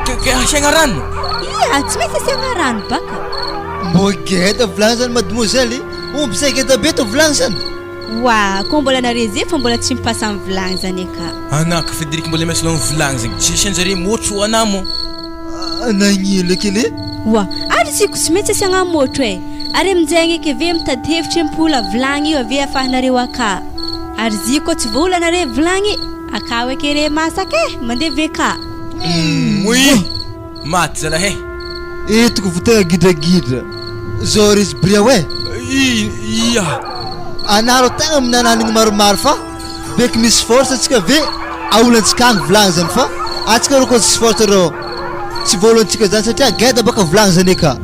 Ke ke asiagna rano? Ia, tsy maintsy asiagna rano baka. Mbô geda vilagny zany mademoiselle, omby zay geda be tô vilagny zany. Oa, kô mbola nare ze fa mbola tsy mipasa am vilagny zany aka. Anaka Frederic mbola miasa am vilagny zegny, tsy asianjare môtro ho anah mô. Nagnino eky le? Oa, ary izy ko tsy maintsy asiagna môtro e! Ary aminjegny eky ave mitady hevitry ampola vilagny io ave afahanareo aka. Ary zy kô tsy voaola nare vilagny, akao eky re masaka e! Mandeha VK. Moi! Maty zalahy e! Eto ko vo tegna gidragidra zao ry izy bria oe! Ia! Anareo tegna minananigny maromaro fa beky misy force atsika ve aolantsika agny vilagny zany fa atsika rô koa tsisy force rô tsy voaolantsika zany satria geda baka vilagny zany eka.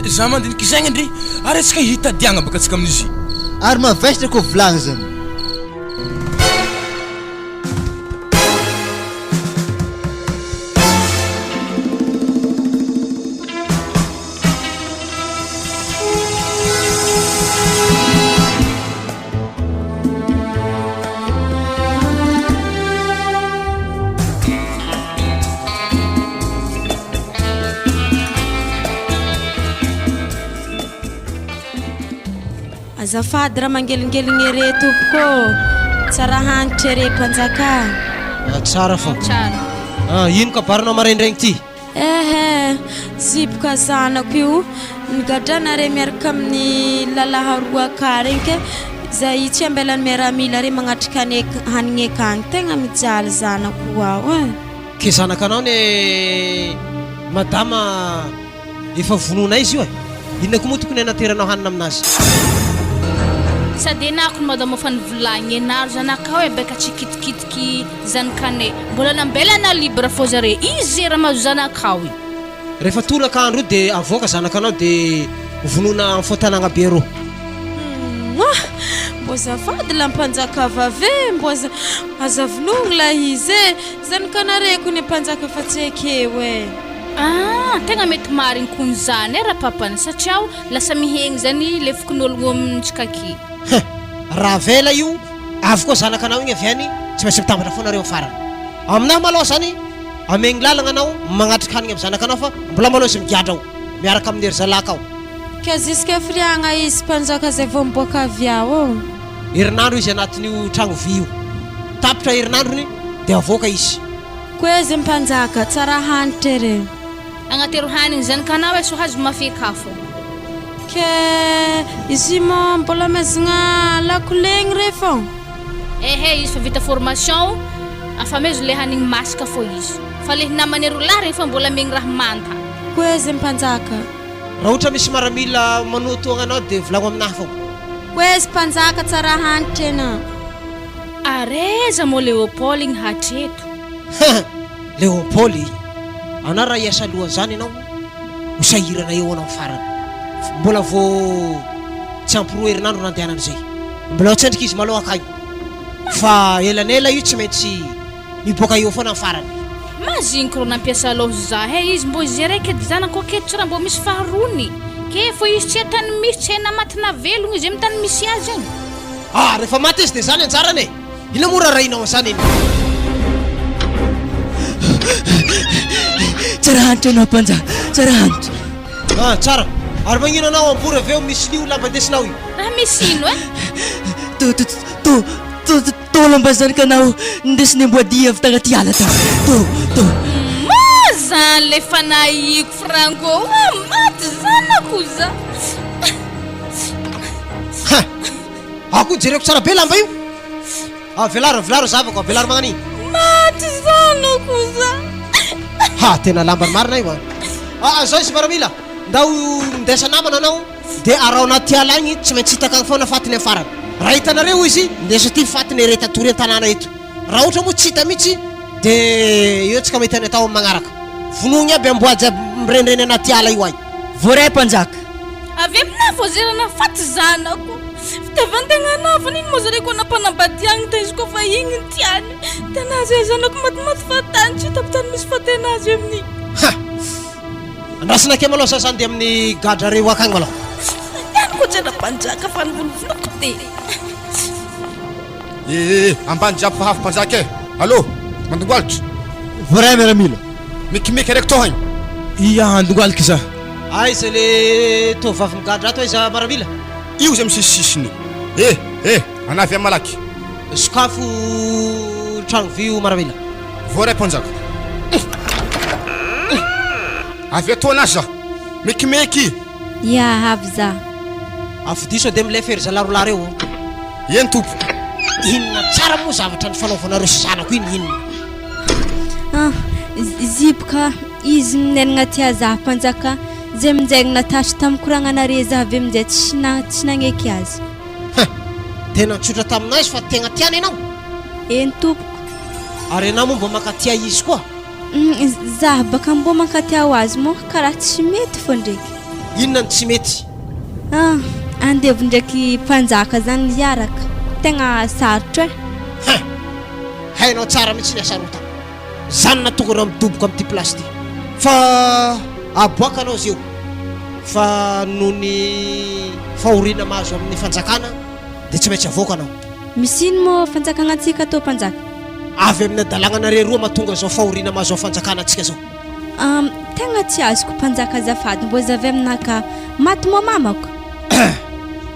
Za mandiniky zegny ndry ary atsika hitadiagna baka atsika amin'izy. Ary mavesatra koa vilagny zany. Azafady raha mangelingeligny ere tompoko ô! Tsara hanitra ere mpanjaka. Ah, tsara fa. Tsara. Ah, ino kabarinao maraindraigny ty? Ehe, ziboka zanako io, nigadrana re miaraka amin'ny lalahy roa aka regny ke zay tsy ambelan'ny miaramila re magnatrika ane hanigny akagny, tegna mijaly zanako ao eh. Ke zanakanao ne madama efa vonoina izy io e! Inona koa moa tokony hanateranao hanina aminazy? Sady enako ny madama fa nivolagny enaro zanakao e beka tsy kitikitiky zanakanay mbola nambelana libre fô zare izy ze raha mahazo zanakao io. Rehefa toraka andro io de avoaka zanakanao de vonoina am fotanagna be rô. Mouah! Mbô azafady la mpanjaka vavy e! Mbô aza aza vonoigny la izy e! Zanakanareo kony mpanjaka fa tsy ekeo e! Ah! Tegna mety marigny kony zany e rapapany satria lasa mihegny zany le fokonologno amintsika aky. Huh! Raha avela io avy koa zanakanao igny avy any tsy maintsy mitambatra foana nareo am farany. Aminahy malôha zany amegny lalagna anao magnatrika hanigny am zanakanao fa mbola malôha izy migadra ao miaraka amin'ny ry zalahy akao. Ka jusqu'à firiagna izy mpanjaka zay vao miboaka avy ao ô? Herinandro izy anatin'io tragno vy io. Tapitra herinandrony dia avoaka izy. Koa izy mpanjaka, tsara hanitra ere. Agnatero hanigny zanakanao e so hazo mafiakafo. Ke izy moa mbola amezagna lakolegny re fô? Ehe izy fa vita formation afamezo le hanigny masaka fô izy fa le namany roa lahy regny fa mbola amegny raha manta. Koa izy mpanjaka. Raha ohatra misy maramila manohatohagna anao dia volagno aminahy fô. Koa izy mpanjaka tsara hanitra ena. Ary aiza moa Léopold igny hatreto? Hein! Léopold, anao raha hiasa alohan'izany ianao ho sahirana eo anao farany. Mbola vao tsy ampy roa herinandro nandehanany izay. Mbola ho tsendriky izy maloha akagny. Fa elanela io tsy maintsy. Miboaka eo foana ny farany. Maziniko ro nampiasa lôha za he izy mbô izy araiky edy zanako aketo tsy raha mbô misy faharony ke fô izy tsy atany misy tsy hay na maty na velogno izy amy tany misy azy agny. Ah rehefa maty izy dia zany anjarany e! Inona moa rarahinao an'izany eny? Tsara hanitra ianao mpanjaka, tsara hanitra. Ah tsara! Ary magnino anao ambory avy eo misy lio lamba indesinao io? Raha misy ino e? To to to to to lamba zanakanao nindesin'ny amboadia avy tagnaty ala tao. To to. Ma zany le fanahiko Franco ah maty zanako za. Ha! Akoho jereko tsara be lamba io. Avelaro avelaro zavako avelaro magnano iny. Maty zanako za. Ha tena lambany marina io a. Ah zao izy maramila ndao mindesa namana anao de araho anaty ala agny tsy maintsy hitako agny foana fatiny am farany. Raha hitanareo izy ndeso aty fatiny ery tatory an-tanàna eto. Raha ohatra moa tsy hita mihitsy de eo tsika mahita ny atao am magnaraka. Vonoigny aby amboa jiaby mirenireny anaty ala io ay. Voaray mpanjaka. Avy aminah vao zerana faty zanako. Fitiavan-tegna anah fa nino moa zare koa nampanambadiagny ta izy koa fa igny ny tiany. Tena zay zanako matimaty fahatany tsy hitako tany misy faty anazy amin'igny. Ha! Andrasana kely malôha za zany de amin'ny gadra reo akagny malôha. Ihany koa tsy mpanjaka fa ny volovoloko de. Eh eh ambany jiaby fa avy mpanjaka eh! Allô! Mandongoalitra! Voaray miaramila! Mekimeky araiky tohagny! Ia andongoaliky za. Aiza le tovovavy migadra ato aiza maramila? Io zay misisisisiny io! Eh eh! Anà avy malaky! Sokafo tragno vy io maramila. Voaray mpanjaka! Avy atoa anà za! Mekimeky! Ia avy za. Afodio sao dia milefa ery zalahy rolahy reo o. Eny tompoko. Inona tsara moa zavatra nifanaovanareo sy zanako iny inona? Ah, ziboka izy minenagna tia za mpanjaka zay minjay natasy tamin'ny koragnanare za avy aminjay tsy na tsy nagneky azy. Hein! Tena nitsotra taminay izy fa tegna tiany ianao? Eny tompoko. Ary ianao moa mba mankatia izy koa? Za baka mbô mankatia ho azy moa karaha tsy mety fô ndreky. Inona no tsy mety? Ah, andevo ndraiky mpanjaka zany hiaraka, tegna sarotro eh. Hein! Hainao tsara mihitsy ny hasarotana. Zany nahatonga anao midoboka amin'ity place ity. Fa aboakanao izy io fa noho ny fahoriana mahazo amin'ny fanjakana dia tsy maintsy avoaka anao. Misy ino moa fanjakagna antsika tô mpanjaka? Avy amin'ny hadalagnanareo roa mahatonga izao fahoriana mahazo ao fanjakana antsika zao. Am, tegna tsy azoko mpanjaka azafady mbô zavy aminah ka, maty moa mamako?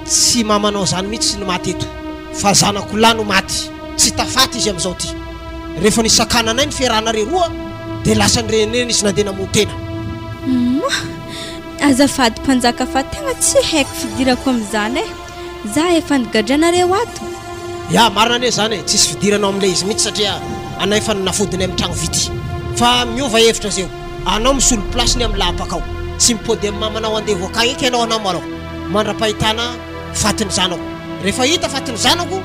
Tsy mamanao zany mihitsy no maty eto fa zanako lahy no maty, tsy tafaty izy amizao ty. Rehefa nisakananay ny fiarahanareo roa dia lasa nirenireny izy nandeha namono tena. Moa! Azafady mpanjaka fa tegna tsy haiko fidirako amizany eh. Za efa nigadranareo ato. Ya, marina anie zany e, tsisy fidirana ao amin'ilay izy mihitsy satria anay efa nafodinay amin'ny tragno vy ty. Fa miova hevitra zeo, anao misolo place ny amin'ny lahapakao. Tsy mipody amin'ny mamanao andevo akagny eky ianao anao malao, mandra-pahitana fatin'ny zanako. Rehefa hita fatin'ny zanako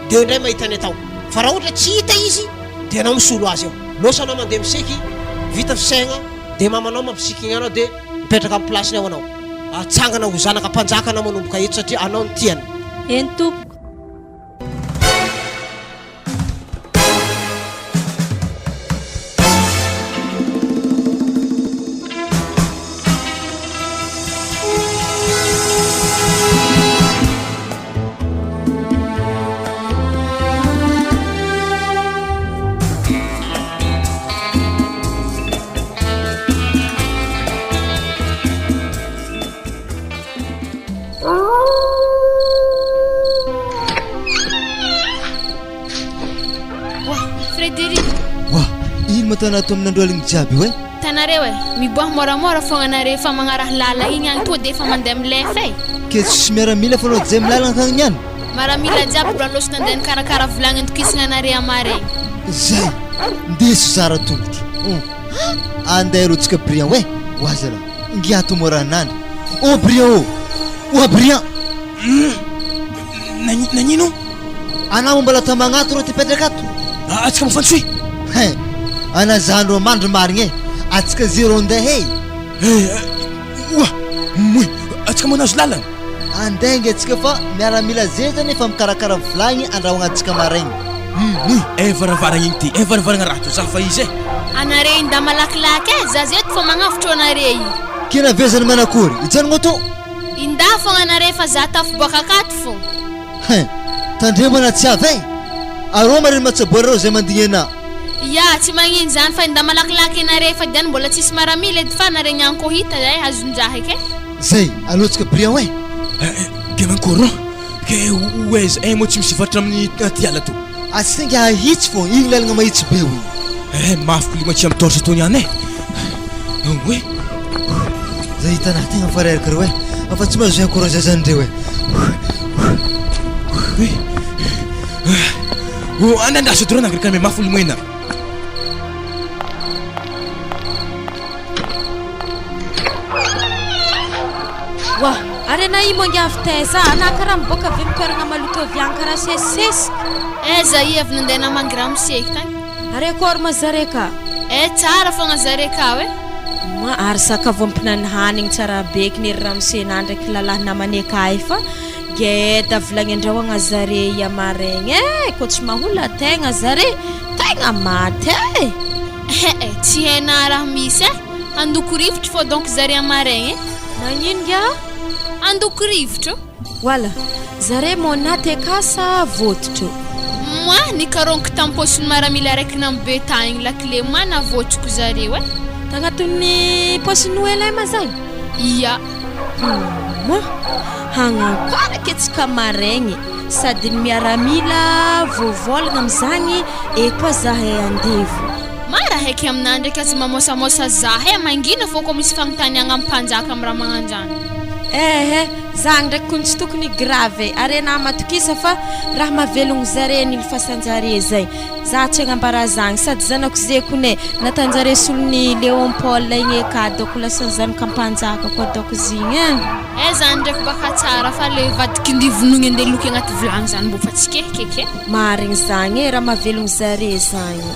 de eo indray mahita ny atao. Fa raha ohatra tsy hita izy de anao misolo azy eo. Losa anao mandeha miseky, vita fisaigna de mamanao mampisikigna anao de mipetraka amin'ny place-ny ao anao. Atsangana ho zanaka mpanjaka anao manomboka eto satria anao no tiany. Eny tompoko. Frédéric. Wa, ino ma tana ato amin'ny andro aligny jiaby io e? Tanareo e, miboaha moramora fogna anare fa magnaraha lala igny agny to de efa mandeha milefa e. Ke tsisy miaramila fa anao jay milalagna akagny niany? Maramila jiaby mbola lôso nandeha nikarakara vilagny nitokisagna anare amaregny. Zay! Ndeso zara tongotro. Hum. Andeha aloha tsika Brian oe! Ho aza lah! Ngiahy to mora nandry! Oh Brian ô! Oa Brian! Nagnino? Anah moa mbola tamagna ato rô ty petraka ato? Atsika mifantsoy! Hein! Anah zandry mandry marigny e! Atsika zero ndeha e! Oa! Moy! Atsika manazo lalana! Andeha nge atsika fa miaramila zay zany efa mikarakara vilagny andrahoagna atsika maraigny. Hum eh varavaragna igny ty eh varavaragna raha to za fa izy eh. Anare inda malakilaky eh, za zeto fa magnavotro anare i. Kena vezany manakory, hijanogna tô. Inda fogna anare fa za tafiboaka akato fogna. Hein! Tandremo na tsy avy eh! Arô mariny matsaboa reo zay mandigny anà. Ya, tsy magnino zany fa inda malakilaky anare fa diany mbola tsisy maramila edy fa nare niany kô hita eh, azon-draha eky eh. Zay, alohantsika brian eh! Eh, ke mankory rô? Ke ho aiza eh moa tsy misy vatra amin'ny aty ala to. Asinga ahitsy fô igny lalagna mahitsy be hoy. Eh mafy klima tsy amin'ny torche tony ihany eh. Oe. Zay hitanah tegna fa reraka reo eh. Afa tsy mahazo ankora zazandreo eh. Oe. Oh, anandraso drona nagrikanay mafy olomoena. Wa, ary anà i moa ngiavy taiza? Anà karaha miboaka avy amin'ny toeragna maloto avy agny karaha sesisesiky. Aiza i avy nandeha namangy ramose tagny? Ary akôry moa zare ka? Eh tsara fogna zare ka e. Ma, ary sakafo ampinany hanigny tsara beky ny ry ramose-nà ndraiky lalahy namany akay fa geda vilagny andrahoagna zare i amaregny e, kô tsy mahola tegna zare, tegna maty e. Eh eh, tsy hainà raha misy eh! Handoko rivotro fô donc zare amaraigny eh! Nagnino ngià? Handoko rivotro. Wala, zare môna te kasa vôtotro. Moi, nikarogniko tam paosin'ny maramila araiky nambe tagny lakile moi navôtroko zareo eh! Tagnatin'ny paosin'i OLM zagny? Ia. Humm, hagnankory ke tsika maregny. Sady ny miaramila voavôlagna amizagny e koa zahay andevo. Mara heky aminah ndraiky aza mamosamosa zah e, mangina fô kô misy fagnontaniagna am mpanjaka am raha magnanjany. Ehe, zagny ndraiky kony tsy tokony grave e, are na matokisa fa raha mahavelogno zare ny fasanjare zay, za tsy agnambara zagny, sady zanako ze kony e, natanjare solon'i Léon Paul igny e ka doko lasa zanaka mpanjaka koa doko zigny e. Eh zany ndraiky baka tsara fa le vadik'indy vonoigny andeha loky agnaty vilagny zany mbô fa tsy kehikeky e. Marigny zagny e, raha mahavelogno zare zagny.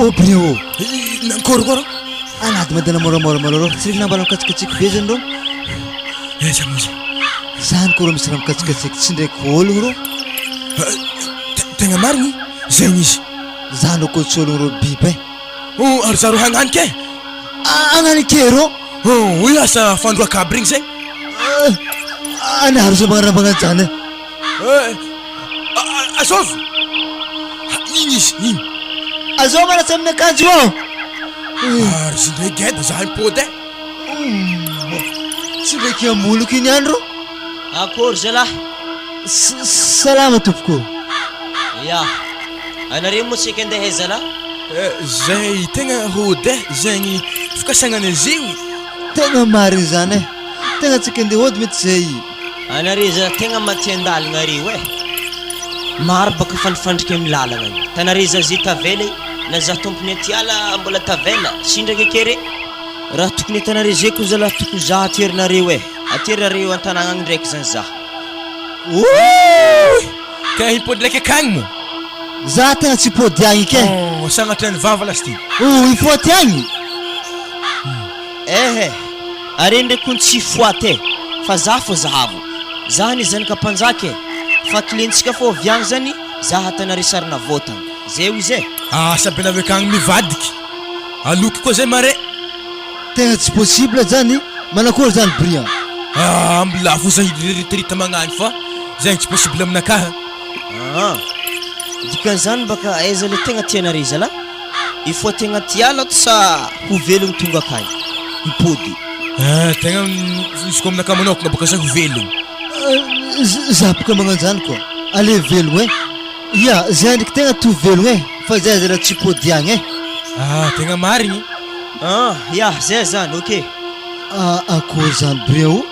Oh brio! Nankôry koa rô? Anady mandeha moramora malôha rô, tsy regny lamba mikatsikatsiky be zany rô. Aiza moa izy? Zany koa rô misy raha mikatsikatsiky tsy ndraiky ôlogno rô. Tegna marigny, zegny izy. Zany rô koa tsy ôlogno rô biby e. Oh, ary zareo hagnanika e! Hagnanika e rô! Oh, hoy asa fandroaka aby regny zay. Anaro zay magnarambagna an'zany e. Eh, azovy! Igny izy, igny. Azao manatsa amin'ny akanjo io aho. Ary izy ndray geda, zahay mipody e. Tsy ndraiky amoloko iny ihany rô. Akory zalahy. Salama tompoko. Ya. Anareo moa tsy eky andeha aiza zalahy? Zay tegna hody eh, zegny fikasagnana izy io. Tegna marigny zany eh. Tegna tsy eky andeha hody mety zay. Anareo zalahy tegna maty andalagna areo eh. Maro baka fandrifandrika amin'ny lalagna io. Tanareo zaza io tavela io, na za tompony aty ala mbola tavela, sindraka eky are. Raha tokony atanareo zay ko zalahy tokony za aterinareo eh. Aterinareo an-tanagna agny ndraiky zany za. Ooh! Ka hipody ndraiky akagny moa? Za tegna tsy hipody agny ke. Oh, sagnatria ny vava lasy ty. Oh, hipody agny? Ehe, are ndraiky kony tsy hifoaty eh, fa za fô zahavo. Za anie zanaka mpanjaka eh, fa kilentsika fô avy agny zany za hatanareo sarina vôtagna. Zay hoy izy eh. Asa be nareo akagny mivadiky. Aloky koa zay mare. Tegna tsy possible zany, manakory zany Brian? Ah, mbola fosa hiriritirita magnagny fa zegny tsy possible aminakahy. Ah, dikan'izany baka aiza le tegna tianareo zalah? Il faut tegna tia ala ato sa ho velogno tonga akagny? Hipody. Ah, tegna izy koa aminakahy manokana baka zay ho velogno. Za boka magnanjany koa, ale velogno eh. Ya, zay ndreky tegna to velogno eh, fa zay aza raha tsy hipody agny eh. Ah, tegna marigny. Ah, ya, zay zany, ok. Ah, akory zany Brian o?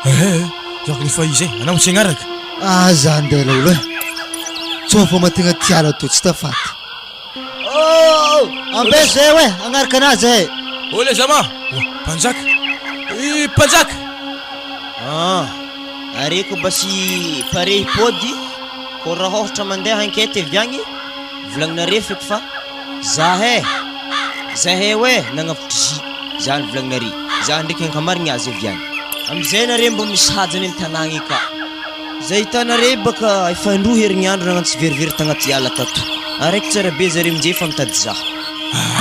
Eh, zako efa izy eh, anao tsy hagnaraka. Ah, za andeha laolo eh. Tsô fa mategna tiala tô tsy tafaty. Oh! Ambe zay oe, agnaraka anazy zahay. Oh le zama! Oh, mpanjaka! Eh, mpanjaka! Ah, are ko basy pare hipody, ko raha ôhatra mandeha enquête avy agny, volagninareo feky fa zahay, zahay oe nagnavotry zy, zany volagninare, za ndreky ankamarigny azy avy agny. Amizay nare mbô misy hajany am tanagna ka. Zay hitanare baka efa indroa herignandro nagnano tsiverivery tagnaty ala tato. Araiky tsara be zare minjy efa mitady za.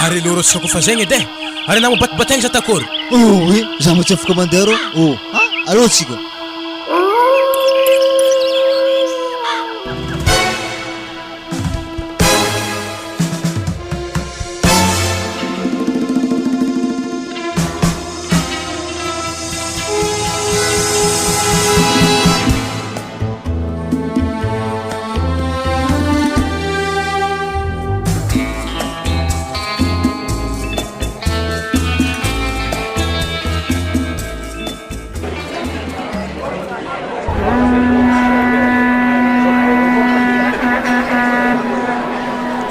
Ary aleo rô tsako fa zegny edy e! Ary anao mibatibategna sa takôry? Oh eh, za mbo tsy afaka mandeha rô oh ah, aleo tsika.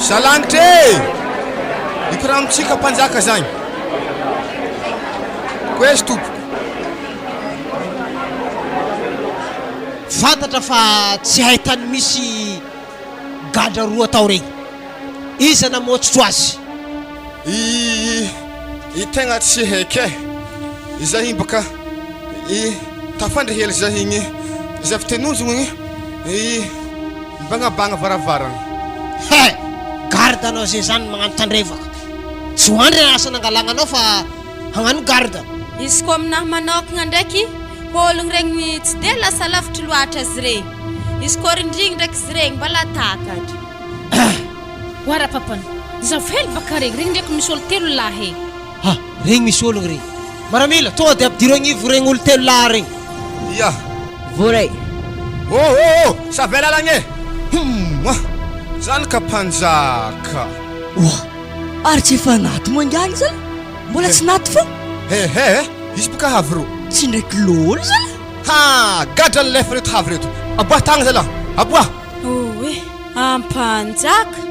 Zalanitra e! Ikoragnontsika mpanjaka zagny. Koezy tompoko. Fantatra fa tsy hay tany misy gadra roa tao regny. Iza namotsotro azy? I i tegna tsy haiky e. Izay igny bôka i tafandry hely zay igny zay avy tenonjogno igny i mibagnabagna varavaragna. He! Garde anao zay zany magnano tandrevaka. Tsy ho andry asa nangalagna anao fa hagnano garde. Izy koa aminahy manokagna ndraiky, ôlogno regny tsy de lasa lavitry loatra izy regny. Izy koa rindrigny ndraiky izy regny mbala takatra. Oa rapapany, zavo hely baka regny, regny ndraiky misy olo telo lahy e. Ha! Regny misy ologno regny. Maramila, tonga de ampidiro agnivo regny olo telo lahy regny. Ia. Voaray. Oh oh oh! Sa avela lagny e! Humm! Zany ka mpanjaka. Oa! Ary tsy efa naty moa ingahy igny zalahy? Mbola tsy naty fô? He he! Izy boka havy ro. Tsy ndraiky lôly zalahy? Ha! Gadra ny lefa reto havy reto. Aboahy tagna zalahy! Aboahy! Oe! Ampanjaka!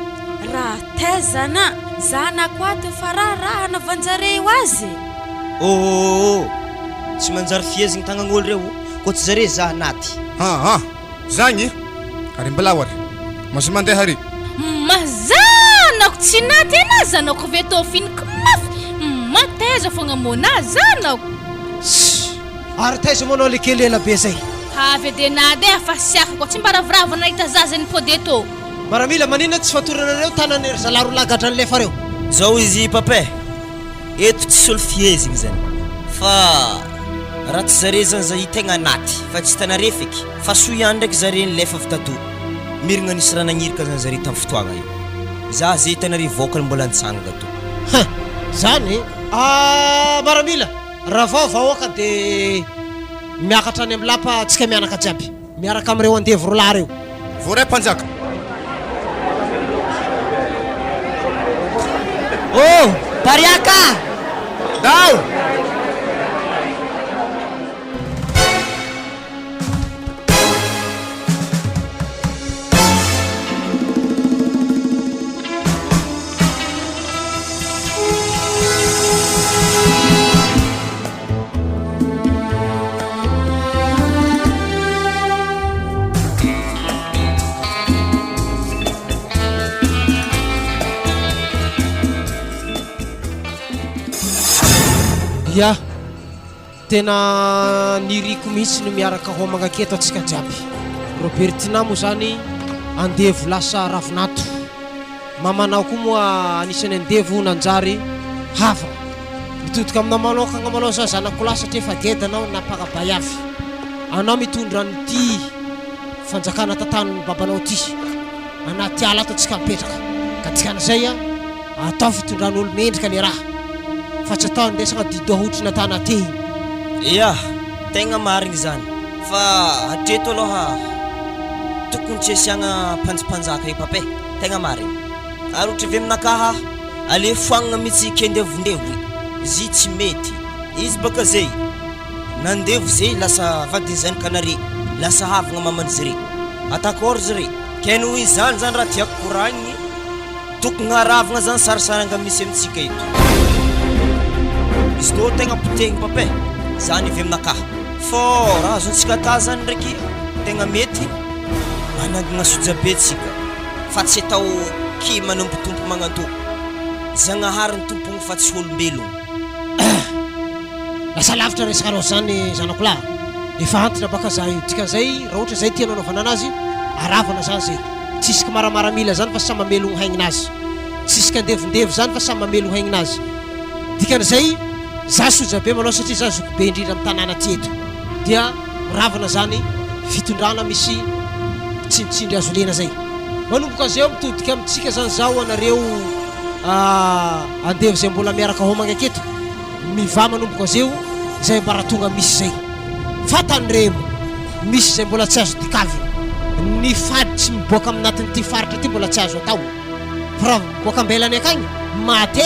Raha tezana! Zanako ato fa raha raha anaovanjareo azy e! Oh oh! Tsy manjary fihezigny tagnan'olo reo koa tsy zare zah naty. Aa! Zagny e! Ary mbalao ary! Mazoa mandeha ary! Ma zanako tsy naty anah zanako ve tô finiko mafy ma taiza fogna mô nah zanako. Tssy! Ary taiza moa anao le kely ela be zay? Avy ede nadeha fa siaka koa tsy mba ravoravo nahita zaza nipody eto. Maramila, maninona tsy fatoranareo tanany ry zalahy rolahy gadran'ny lefa reo? Zao izy papa e, eto tsisy olo fihezigny zany fa raha tsy zare zany za tegna anaty fa tsy hitanare feky fa soa ihany ndraiky zare nilefa avy tato mirigna nisy raha nagnirika zany zare tam fotoagna io za ze hitanare vôkany mbola nitsangana to. Hein! Zany? Ah maramila, ravao vahoaka de miakatra any am lapa tsika mianaka jiaby. Miaraka amin'ireo andevo rolahy ireo. Voaray mpanjaka. Oh! Pariaka! Ndao! Ya, tena niriko mihitsy ny miaraka homagna aketo antsika jiaby. Robertina moa zany andevo lasa ravinato. Mamanao koa moa anisan'ny andevo nanjary havana. Mitodika aminao manokagna malôha za zanako lahy satria efa geda anao nampagabay avy. Anao mitondra an'ity fanjakana tantanin'ny babanao ity. Anaty ala ato antsika mipetraka. Ka dikan'izay a, atao fitondran'olo mendrika le raha. Fa tsy atao andesigna di-doha ohatry natana te igny. Ya, tegna marigny zany. Fa hatreto aloha tokony tsy asiagna mpanjimpanjaka io papa e. Tegna marigny. Ary ohatry avy aminakaha Aleo foagnana mitsy kendevondevo izy tsy mety izy baka zay nandevo zay lasa vadiny zany kanare lasa havagna mamany zare atakôry zare ke noho izany zany raha tiako koragniny. Tokony haravagna zany sarisaranga misy amintsika eto. Izy tô tegna potehigny papa e, zany avy aminakahy. Fô raha azontsika atà zany ndraiky tegna mety manangana sojabe tsika fa tsy atao ki manompo tompo magnantô. Zagnahary ny tompogny fa tsy olombelogno. Lasa lavitra resakanao zany zanako lahy a! Efa antitra baka za io, dikan'izay raha ohatra zay tianao anaovana anazy aravana zany zay, tsisy kimaramaramila zany fa samy mamelogno haigninazy, tsisy kandevondevo zany fa samy mamelogno haigninazy, dikan'izay za sojabe manao satria za zokibe indrindra am tanàna aty eto dia miravana zany fitondrana misy tsindritsindry azo lena zay. Manomboka zay aho mitodika amintsika zany zaho anareo andevo zay mbola miaraka homagna aketo. Mivaha manomboka zeo izay ambaratonga misy izay. Fa tandremo, misy izay mbola tsy azo dikavina. Ny fady tsy miboaka aminatin'ity faritra ity mbola tsy azo atao. Fa raha miboaka ambelany akagny, mate!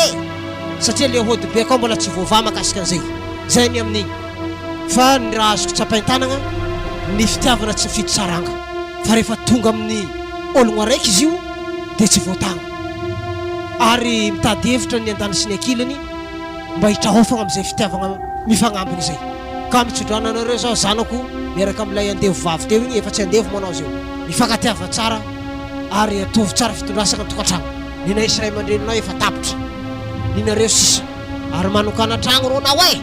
Satria le hodibe akao mbola tsy voavaha makasika an'izay. Zay ny amin'igny. Fa ny raha azoko tsapain-tanagna, ny fitiavana tsy mifidy saranga. Fa rehefa tonga amin'ny ologno araiky izy io, dia tsy voatagna. Ary mitady hevitra ny andaniny sy ny ankilany. mba hitraofagna amin'izay fitiavagna mifagnambiny izay. Ka mitsodrano anareo zaho zanako miaraka amin'ilay andevo vavy teo igny, efa tsy andevo moa anao zeo. Mifankatiava tsara ary ataovy tsara fitondrasagna ny tokantragno. Ninay sy ray aman-dreninao efa tapitra, ninareo sisa. Ary manokàna tragno rô nao e!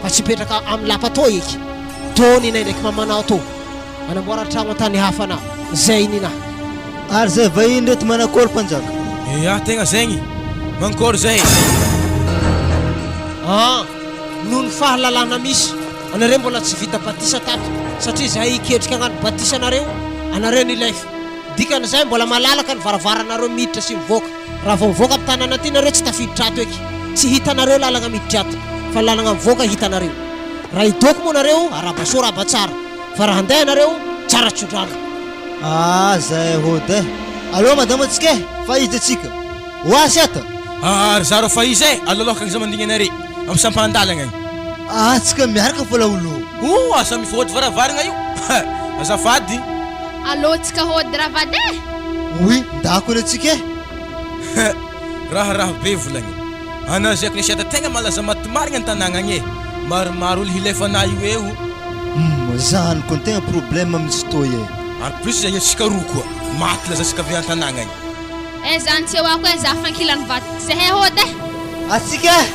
Fa tsy hipetraka amin'ny lapa tô eky. Tô ninay ndraiky mamanao tô. Manamboara tragno an-tany hafa na zay nina. Ary zay vahiny reto manakory mpanjaka? Ea tegna zegny, mankôry zay. An! Noho ny fahalalana misy, anareo mbola tsy vita batisa tato, satria zahay hiketrika hagnano batisa anareo, anareo nilefa. Dikan'izay mbola malalaka ny varavaranareo miditra sy mivoaka. Raha vao mivoaka amin'ny tanàna aty nareo tsy tafiditra ato eky. Tsy hitanareo lalagna miditra ato, fa ny lalagna mivoaka hitanareo. Raha hidoko moa nareo, arahaba soa arahaba tsara. Fa raha handeha ianareo, tsara tsodrano. Ah zay hody eh. Aleo madama tsika eh, fa iza tsika? Ho asy ato. Ah ry zaro fa iza eh, aleo aloha akagny za mandigny anare, am sampan-dalagna agny. Ah tsika miaraka fa laolo. Oh asa mifôdy varavaragna io, azafady. Aleo tsika hody ravady eh. Oui, ndako anie tsika eh. Raharaha be volagny. Ana zay kneseta tegna malaza maty marigna an-tanàgna agny e. Maromaro olo hilefa anah io eo. Humm zany ko ny tegna problème mitsy toy e. En plus zay antsika roa koa maty laza antsika avy an-tanàgna agny. Eh zany tsy eo ako eh za fa ankilany vadiko zahay hody eh. Atsika eh.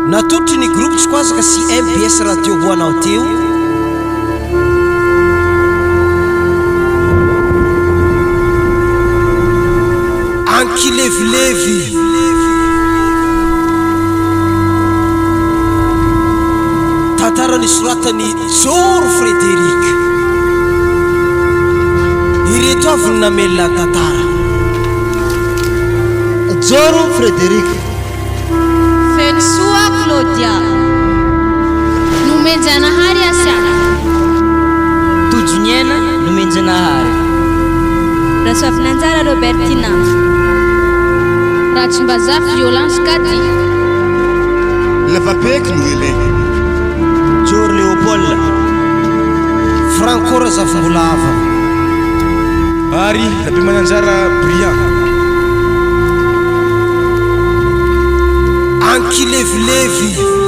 Natolotry ny Groupe Tsikwazaka sy mbs Radio ho anao teo. Ankilevilevy. Tantara nosoratan'i Joro Frédéric. Ireto avy ny namelona tantara. Joro Frédéric. Fenosoa Claudia. Nomen-janahary Asiana. Tojoniaina Nomen-janahary. Rasoavinanjara Robertina. Ratsimbazafy Violence Kady. Lavabeky Noëlin. Joro Léopold. Franco Razafimbolahava. Ary Rabemananjara Briand. Ankilevilevy.